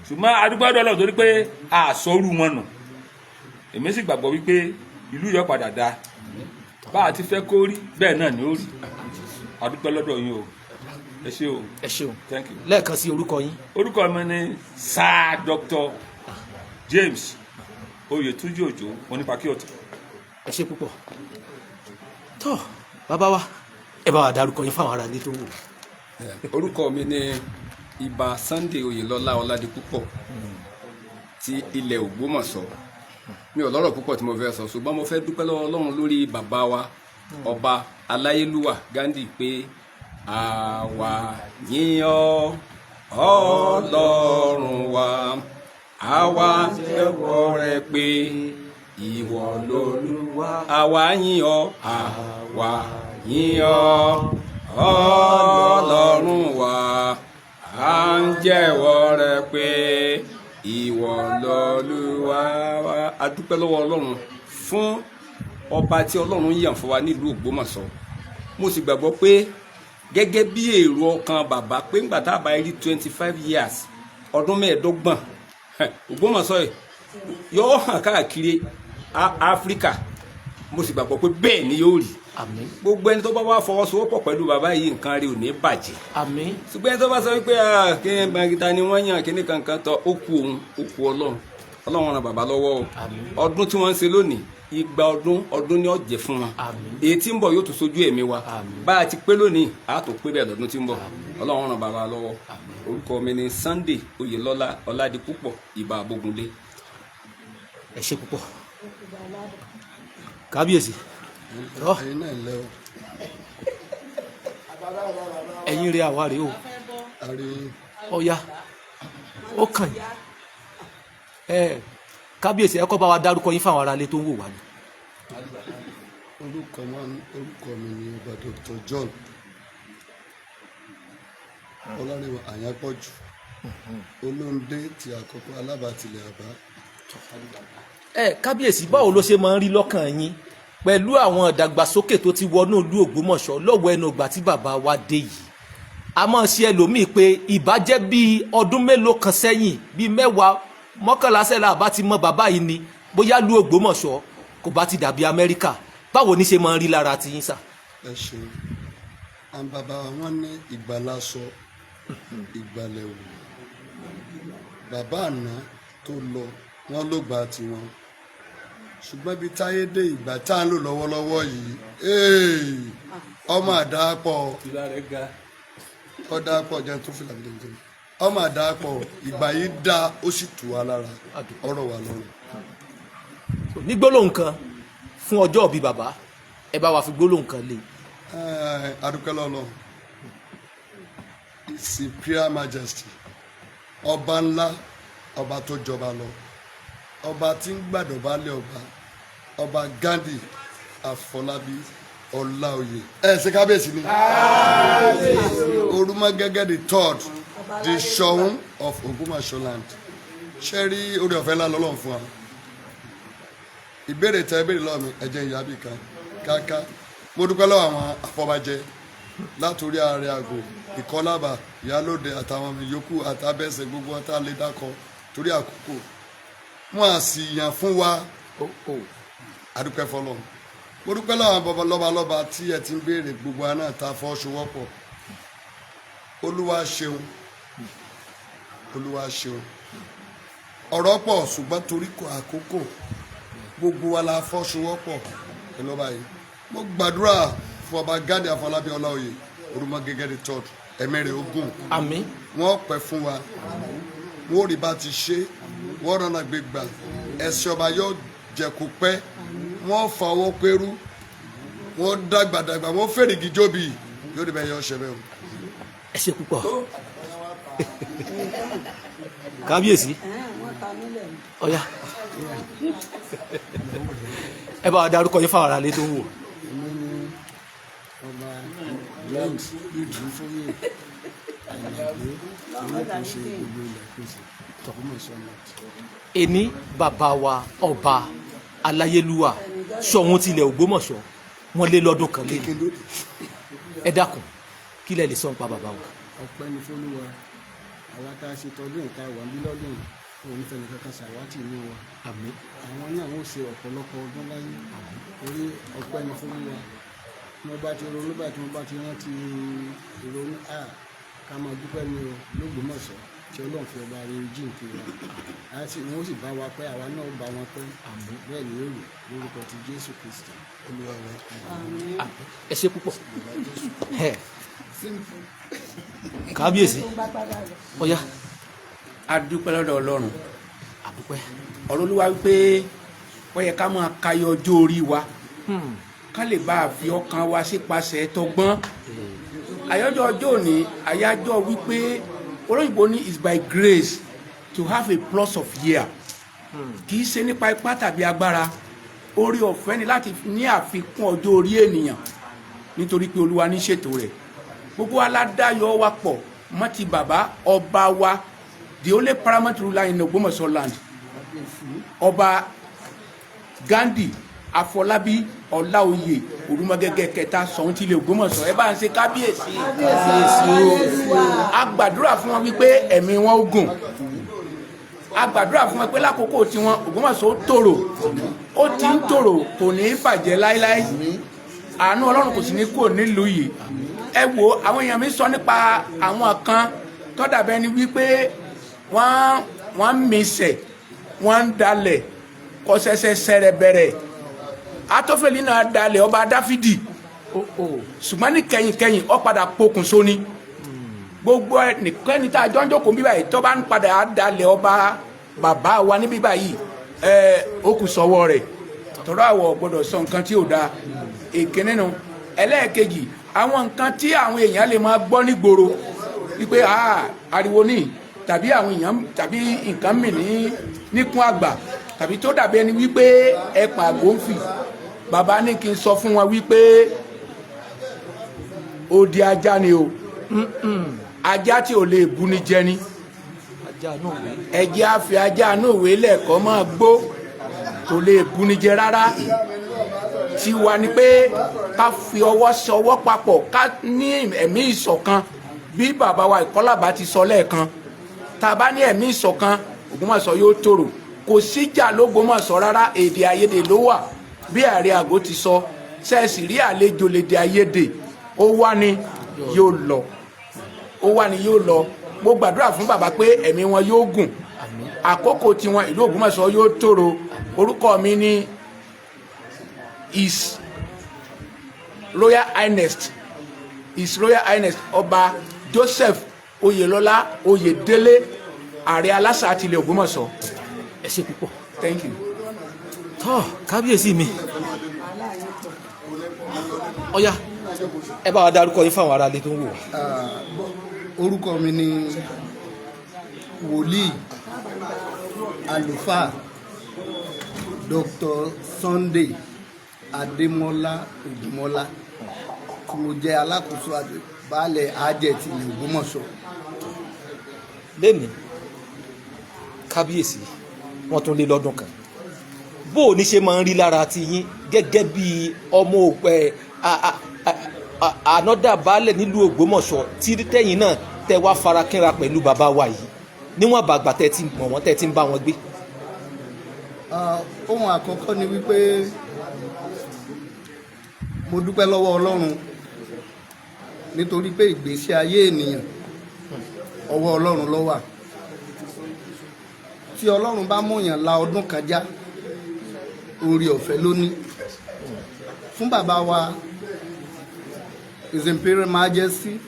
Ṣùgbọ́n adúgbò ọlọ́run torí pé a sọrú wọn nù. Èmi sì gbàgbọ́ wípé ìlú yóò padà dáa. Bá a ti fẹ́ kó rí bẹ́ẹ̀ náà ni ó rí. A dúpẹ́ lọ́dọ̀ yín o, ẹ ṣé o. Ẹ ṣeun. Thank you. Lẹ́ẹ̀kan sí, orúkọ yín? Orúkọ mi ni Sir Dr. James Oyètúnjí Òjó Onípakíọ̀tì. Ẹ ṣe púpọ̀. Tó bàbá wa, ẹ bá wa dárúkọ yín fáwọn ará ilé tó wò. Orúkọ mi ni Ibà Sunday Oyèlọlá Ọládipúpọ̀ ti ilẹ̀ Ògbómọ̀ṣọ́. Mi ò lọ́rọ̀ púpọ̀ tí mo fẹ́ sọ, ṣùgbọ́n mo fẹ́ dúpẹ́ lọ́wọ́ Ọlọ́run lórí bàbá wa, ọba aláyélúwà Gandhi, pé àwa yìn ọ́, Ọlọ́run wa, àwa jẹ́wọ́ rẹ pé ìwọ lolúwa. Àwa yìn ọ́, àwa yìn ọ́, Ọlọ́run wa, à ń jẹ́wọ́ rẹ pé ìwọ lolúwa wa. A dúpẹ́ lọ́wọ́ Ọlọ́run fún ọba tí Ọlọ́run yàn fún wa nílùú Ògbómọ̀ṣọ́. Mo sì gbàgbọ́ pé gẹ́gẹ́ bí èrò ọkàn bàbá pé ńgbà tá a bá rí 25 years, ọdún 25, Ògbómọ̀ṣọ́ yìí yóò hàn káàkiri Áfíríkà. Mo sì gbàgbọ́ pé bẹ́ẹ̀ ni yóò rí. Àmín. Gbogbo ẹni tó bá wá fọwọ́sowọ́pọ̀ pẹ̀lú bàbá yìí, nǹkan rí ò ní bàjẹ́. Àmín. Ṣùgbọ́n ẹni tó bá sọ wípé kí ni bàgìtà ni wọ́n yàn, kí ni kankan tọ́, ó kú òun, ó kú Ọlọ́run. Ọlọ́run ràn bàbá lọ́wọ́ o. Ọdún tí wọ́n ń ṣe lónìí, 200 ọdún ọdún ni ó jẹ́ fún wọn. Èyí tí ń bọ̀ yóò tún sojú ẹ̀mí wa. Bá a ti pé lónìí, a tó pé bẹ́ẹ̀ lọ́dún tí ń bọ̀. Ọlọ́run ràn bàbá lọ́wọ́. Orúkọ mi ni Sunday Oyèlọ́lá Ọládipúpọ̀, Ìbà Àbógúndé. Ẹ ṣe púpọ̀, kábíyèsí rọ. Ẹ̀yin náà lẹ o. Ẹ̀yin rẹ, àwa rèé o. Àrí. Ọ̀ya, ó kàn yín. Ẹ kábíyèsí, ẹ kọ́ bá wa dárúkọ yín fáwọn aráalé tó ń wò wá ni. Orúkọ mi ni Ọba Dr. John Ọlárẹ̀wà Àyànpọ̀jù, Olóńdé ti àkọ́kọ́, alábàtìlẹ̀ àbá. Ẹ kábíyèsí, báwo ló ṣe máa ń rí lọ́kàn yín pẹ̀lú àwọn ìdàgbàsókè tó ti wọnú ìlú Ògbómọ̀ṣọ́ lọ́wọ́ ẹnu ìgbà tí bàbá wa dé yìí? A máa ṣe ẹlòmíì pé ìbá jẹ́ bíi ọdún mélòó kan sẹ́yìn, bíi 10, 11 sẹ́la àbá ti mọ bàbá yìí ni, bóyá ìlú Ògbómọ̀ṣọ́ kò bá ti dàbí Amẹ́ríkà. Báwo ní ṣe máa ń rí lára tiyín sà? Ẹ ṣeun. Àwọn bàbá wọn ní ìgbàlasọ ìgbàlẹ̀wò. Bàbá àná tó lọ, wọn ló gba tiwọn, ṣùgbọ́n ibi táyé dé, ìgbà tá à ń lò lọ́wọ́lọ́wọ́ yìí, ọmọ àdápọ̀ ọ̀dàpọ̀ jẹun tó fìlà gidigidi, ọmọ àdápọ̀. Ìgbà yìí dá, ó sì tù wá lára, ọ̀rọ̀ wà lọ́rùn. Ní gbólóhùn kan fún ọjọ́ ìbí bàbá, ẹ bá wa fi gbólóhùn kan lé. Adúpẹ́ lọ́lọ́ His Imperial Majesty, ọba ńlá, ọba tó jọba lọ, ọba tí ń gbàdọ̀bálẹ̀ ọba, Ọba Ghandi Àfọlábí Ọláoyè. Ẹ ṣe kábíyèsí ni Orúmọgẹ́gẹ́ the third, the Ṣọ̀ún of Ògbómọ̀ṣọ́ land. Ṣé rí orí ọ̀fẹ́ ńlá lọ́lọ́run fún wa? Ìbéèrè tẹ ìbéèrè lọ́wọ́ mi, ẹ̀jẹ̀ ìyá bì kan káká. Mo dúpẹ́ lọ́wọ́ àwọn afọbajẹ látòrí ààrẹ àgò, ìkọlábà, ìyálóde àtàwọn yòókù àtàbẹ̀sẹ̀, gbogbo wọn tá a lè dákọ torí àkókò wọn à sì yàn fún wa. Adúpẹ́ fọlọ́run. Mo dúpẹ́ lọ́wọ́ àwọn bàbá lọ́ba lọ́ba tí ẹ ti ń béèrè, gbogbo wa náà ta fọ́ṣowọ́pọ̀. Olúwa ṣeun, Olúwa ṣeun. Ọ̀rọ̀ pọ̀, ṣùgbọ́n torí kò àkókò, gbogbo wa la fọ́ṣowọ́pọ̀ pẹ̀lú ọba yìí. Mo gbàdúrà fún Ọba Ghandi Afọlábí Ọláoyè Orúmọgẹ́gẹ́ the third, ẹ̀mẹ́rẹ̀ ogun. Àmín. Wọ́n pẹ́ fún wa, wọ́n ò rí bá ti ṣe, wọ́n rànà gbégbà ẹ̀sìn ọba yóò jẹ́ kó pẹ́. Wọ́n fa ọwọ́ pẹ́rú, wọ́n dàgbàdàgbà, wọ́n fèrègì jóbi, yóò rí bẹ́ẹ̀, yóò ṣe bẹ́ẹ̀ o. Ẹ ṣe púpọ̀, kábíyèsí. Ọ̀ya, ẹ bá wa dárúkọ yín fáwọn aráalé tó ń wò. Èmi ni Ọba James Ìdúrófóyè Àlàdé, Alákòóso gbogbo ilẹ̀ Ìpèsè Ògbómọ̀ṣọ́ North. Ẹni bàbá wa, ọba aláyélúwà Ṣọ̀ún tilẹ̀ Ògbómọ̀ṣọ́, wọ́n lé lọ́dún kan lé. Ẹ dákun, kí lẹ lè sọ nípa bàbá wa? Ọpẹ́ ní f'Olúwa. Àwa tá a ṣe tọdún ìta wà ń bí lọ́dún yìí, òun fẹ́ nìkan kan ṣàwátì inú wa. Àmín. Àwọn náà wọ́n Wọ́n ó ṣe ọ̀pọ̀lọpọ̀ ọdún láyé, torí ọpẹ́ ni fún Olúwa. Tí wọ́n bá ti ronú báyìí, tí wọ́n bá ti rántí ìrònú à, ká máa dúpẹ́ ní o lÓgbómọ̀ṣọ́ tí Ọlọ́run fi ọba rere jíǹkí wa. Àti wọ́n sì bá wa pẹ́, àwa náà bá wọn pẹ́. Bẹ́ẹ̀ ni yóò rí lórúkọ ti Jésù Kristi Olúwa wa. Ẹ ṣe púpọ̀. Ẹ, kábíyèsí, ọ̀yá. A dúpẹ́ lọ́dọ̀ Ọlọ́run. A dúpẹ́. Ọ̀rọ̀ Olúwa wípé ó yẹ ká máa kayọ ọjọ́ orí wa, ká lè bá a fi ọkàn wa sípasẹ̀ tọgbọ́n. Àyájọ́ ọjọ́ òní, àyájọ́ wípé olóyìnbó ní "is by grace to have a plus of year", kì í ṣe nípa ipá tàbí agbára. Orí ọ̀fẹ́ ni láti ní àfikún ọjọ́ orí ènìyàn, nítorí pé Olúwa ní ṣètò rẹ̀. Gbogbo aládàáyọ̀ wa pọ̀ mọ́ ti bàbá ọba wa, the only paramount ruler in Ògbómọ̀ṣọ́ land, Ọba Gandhi Afọlábí Ọláoyè Òrùmọgẹgẹ kẹta, Ṣọ̀ún tilẹ̀ Ògbómọ̀ṣọ́. Ẹ bá ń ṣe kábíyèsí. A gbàdúrà fún wọn wípé ẹ̀mí wọn ó gùn. A gbàdúrà fún wọn pé lákòókò tiwọn, Ògbómọ̀ṣọ́ ó tòrò. Ó ti ń tòrò, kò ní í bàjẹ́ láéláé. Àánú Ọlọ́run kò sì ní kúrò nílùú yìí. Ẹ wo, àwọn èèyàn mi sọ nípa àwọn kan tó dàbẹ́ ni wípé wọ́n ń mísẹ̀, wọ́n ń dalẹ̀. Kò ṣẹ̀ṣẹ̀ sẹ̀rẹ̀ bẹ̀rẹ̀. Atófẹ́lì náà dalẹ̀ ọba Dáfídì, ṣùgbọ́n ní kẹ́yìnkẹ́yìn, ó padà pokùnso ni. Gbogbo ẹnikẹ́ni tá a jọ ń jókòó bíbá yìí tó bá ń padà dalẹ̀ ọba bàbá wa ní bíbá yìí, ẹ ó kù sọ́wọ́ rẹ̀, tọ́rọ àwọ̀ gbọ́dọ̀ sọ nǹkan tí ò dáa. Èké nínú ẹlẹ́ẹ̀kejì, àwọn nǹkan tí àwọn èèyàn lè máa gbọ́ nígboro wípé ariwo ní tàbí àwọn èèyàn tàbí nǹkan mì ní níkún àgbà, tàbí tó dàbí ẹni wípé ẹpọ̀n àgbò ń fì, bàbá ní kí n sọ fún wọn wípé odi ajá ni o, ajá tí ò lè bú ni jẹ ni. Ẹjẹ́ á fi ajá inú ìwé lẹ́ẹ̀kọ́ máa gbó, kò lè bú ni jẹ rárá. Tiwa ni pé ká fi ọwọ́ sọwọ́ papọ̀, ká ní ẹ̀mí ìṣọ̀kan, bí bàbá wa Ìkọ́làbá ti sọ lẹ́ẹ̀kan. Tá a bá ní ẹ̀mí ìṣọ̀kan, Ògbómọ̀ṣọ́ yóò tòrò. Kò síjà lÓgbómọ̀ṣọ́ rárá, èdè àìyedè ló wà. Bí ààrẹ àgọ́ ti sọ, ṣẹ́ẹ̀sì rí, àlejò lèdè àìyedè. Ó wá ní yóò lọ, ó wá ní yóò lọ. Mo gbàdúrà fún bàbá pé ẹ̀mí wọn yóò gùn, àkókò tiwọn, ìlú Ògbómọ̀ṣọ́ yóò tòrò. Orúkọ mi ní His Royal Highness Ọba Joseph Oyèlọ́lá Oyèdélé, ààrẹ Aláṣà tilẹ̀ Ògbómọ̀ṣọ́. Ẹ ṣe púpọ̀. Thank you. Tọ́, kábíyèsí mi, ọ̀yá, ẹ bá wa dárúkọ yín fáwọn aráalé tó ń wò wá. Orúkọ mi ni Wòlíì Àlùfáà Dr. Sunday Adémọ́lá Ògúnmọ́lá, tí mo jẹ́ alákòóso àti baálẹ̀ àjẹ́ tilẹ̀ Ògbómọ̀ṣọ́. Lẹ́nìí, kábíyèsí, wọ́n tún lé lọ́dún kan. Bó o ní ṣe máa ń rí lára ti yín gẹ́gẹ́ bí ọmọ òpẹ ànọ́dà baálẹ̀ nílùú Ògbómọ̀ṣọ́, tí tẹ̀yìn náà tẹ wá farakínra pẹ̀lú bàbá wa yìí, níwọ̀n bàgbà tẹ́ ti mọ̀ wọ́n, tẹ́ ti ń bá wọn gbé? Ohun àkọ́kọ́ ni wípé mo dúpẹ́ lọ́wọ́ Ọlọ́run, nítorí pé ìgbésí ayé ènìyàn, ọwọ́ Ọlọ́run ló wà. Tí Ọlọ́run bá múyàn la ọdún kan já, oore ọ̀fẹ́ ló ní fún bàbá wa, His Imperial Majesty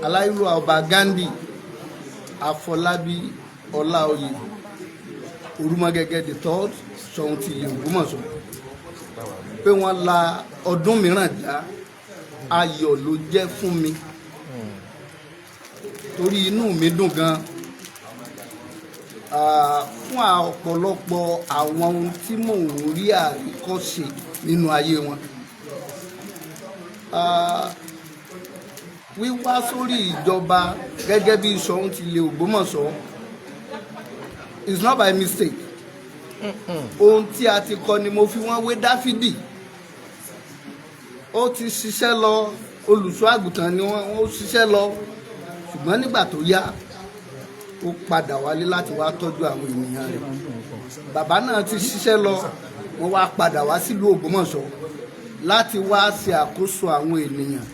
Aláyélúwà Ọba Gandhi Afọlábí Ọláoyè Orúmọgẹ́gẹ́ the third, Ṣọ̀ún ti ilẹ̀ Ògbómọ̀ṣọ́, pé wọ́n la ọdún mìíràn já, ayọ̀ ló jẹ́ fún mi, torí inú mi dùn gan fún ọ̀pọ̀lọpọ̀ àwọn ohun tí mò ń rí àríkọ́ṣe nínú ayé wọn. Wíwá sórí ìjọba gẹ́gẹ́ bí Ṣọ̀ún ti ilẹ̀ Ògbómọ̀ṣọ́ is not by mistake. Ohun tí a ti kọ ni. Mo fi wọ́n wé Dáfídì. Ó ti ṣiṣẹ́ lọ, olùṣọ́ àgùntàn ni wọ́n, ó ṣiṣẹ́ lọ, ṣùgbọ́n nígbà tó yá Ó padà wálé láti wá tọ́jú àwọn ènìyàn rẹ̀. Bàbá náà ti ṣiṣẹ́ lọ, wọ́n wá padà wá sílùú Ògbómọ̀ṣọ́ láti wá ṣe àkóso àwọn ènìyàn.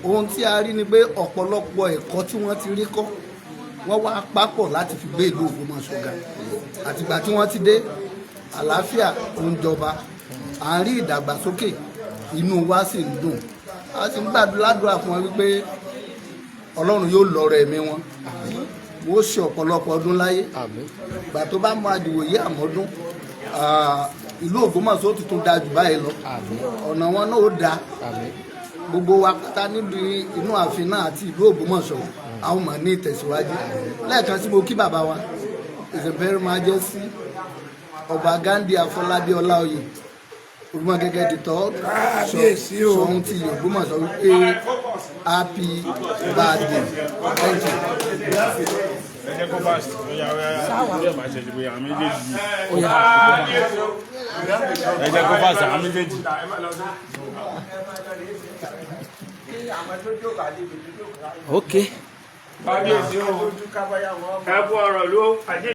Ohun tí a rí ni pé ọ̀pọ̀lọpọ̀ ẹ̀kọ́ tí wọ́n ti rí kọ́, wọ́n wá papọ̀ láti fi gbé ìlú Ògbómọ̀ṣọ́ ga. Àtìgbà tí wọ́n ti dé, àlàáfíà ó ń jọba, à ń rí ìdàgbàsókè, inú wa sì ń dùn. A sì ń gbàdúrà fún wọn wípé Ọlọ́run yóò lọ́rọ̀ ẹ̀mí wọn, wọ́n ó ṣe ọ̀pọ̀lọpọ̀ ọdún láyé. Ìgbà tó bá mọ àdìwòye àmọ́dún, ìlú Ògbómọ̀ṣọ́ ó ti tún dáa jù báyìí lọ, ọ̀nà wọn náà ó dáa. Gbogbo wa pátá nílùú inú ààfin náà àti ìlú Ògbómọ̀ṣọ́, a ó máa ní ìtẹ̀síwájú. Lẹ́ẹ̀kan sí, mo kí bàbá wa, His Imperial Majesty Ọba Ghandi Afọlábí Ọláoyè Olúmọgẹ́gẹ́ the Third, Ṣọ̀ún ti Ògbómọ̀ṣọ́, wípé happy birthday. Thank you. Ẹ jẹ́ kó fast. Ó yá, ó yá, ó yá, máa ṣe ìdìbò àwọn méjèèjì. Ẹ jẹ́ kó fast, àwọn méjèèjì. Ok. Kábíyèsí o, ẹ kú ọ̀rọ̀ ló.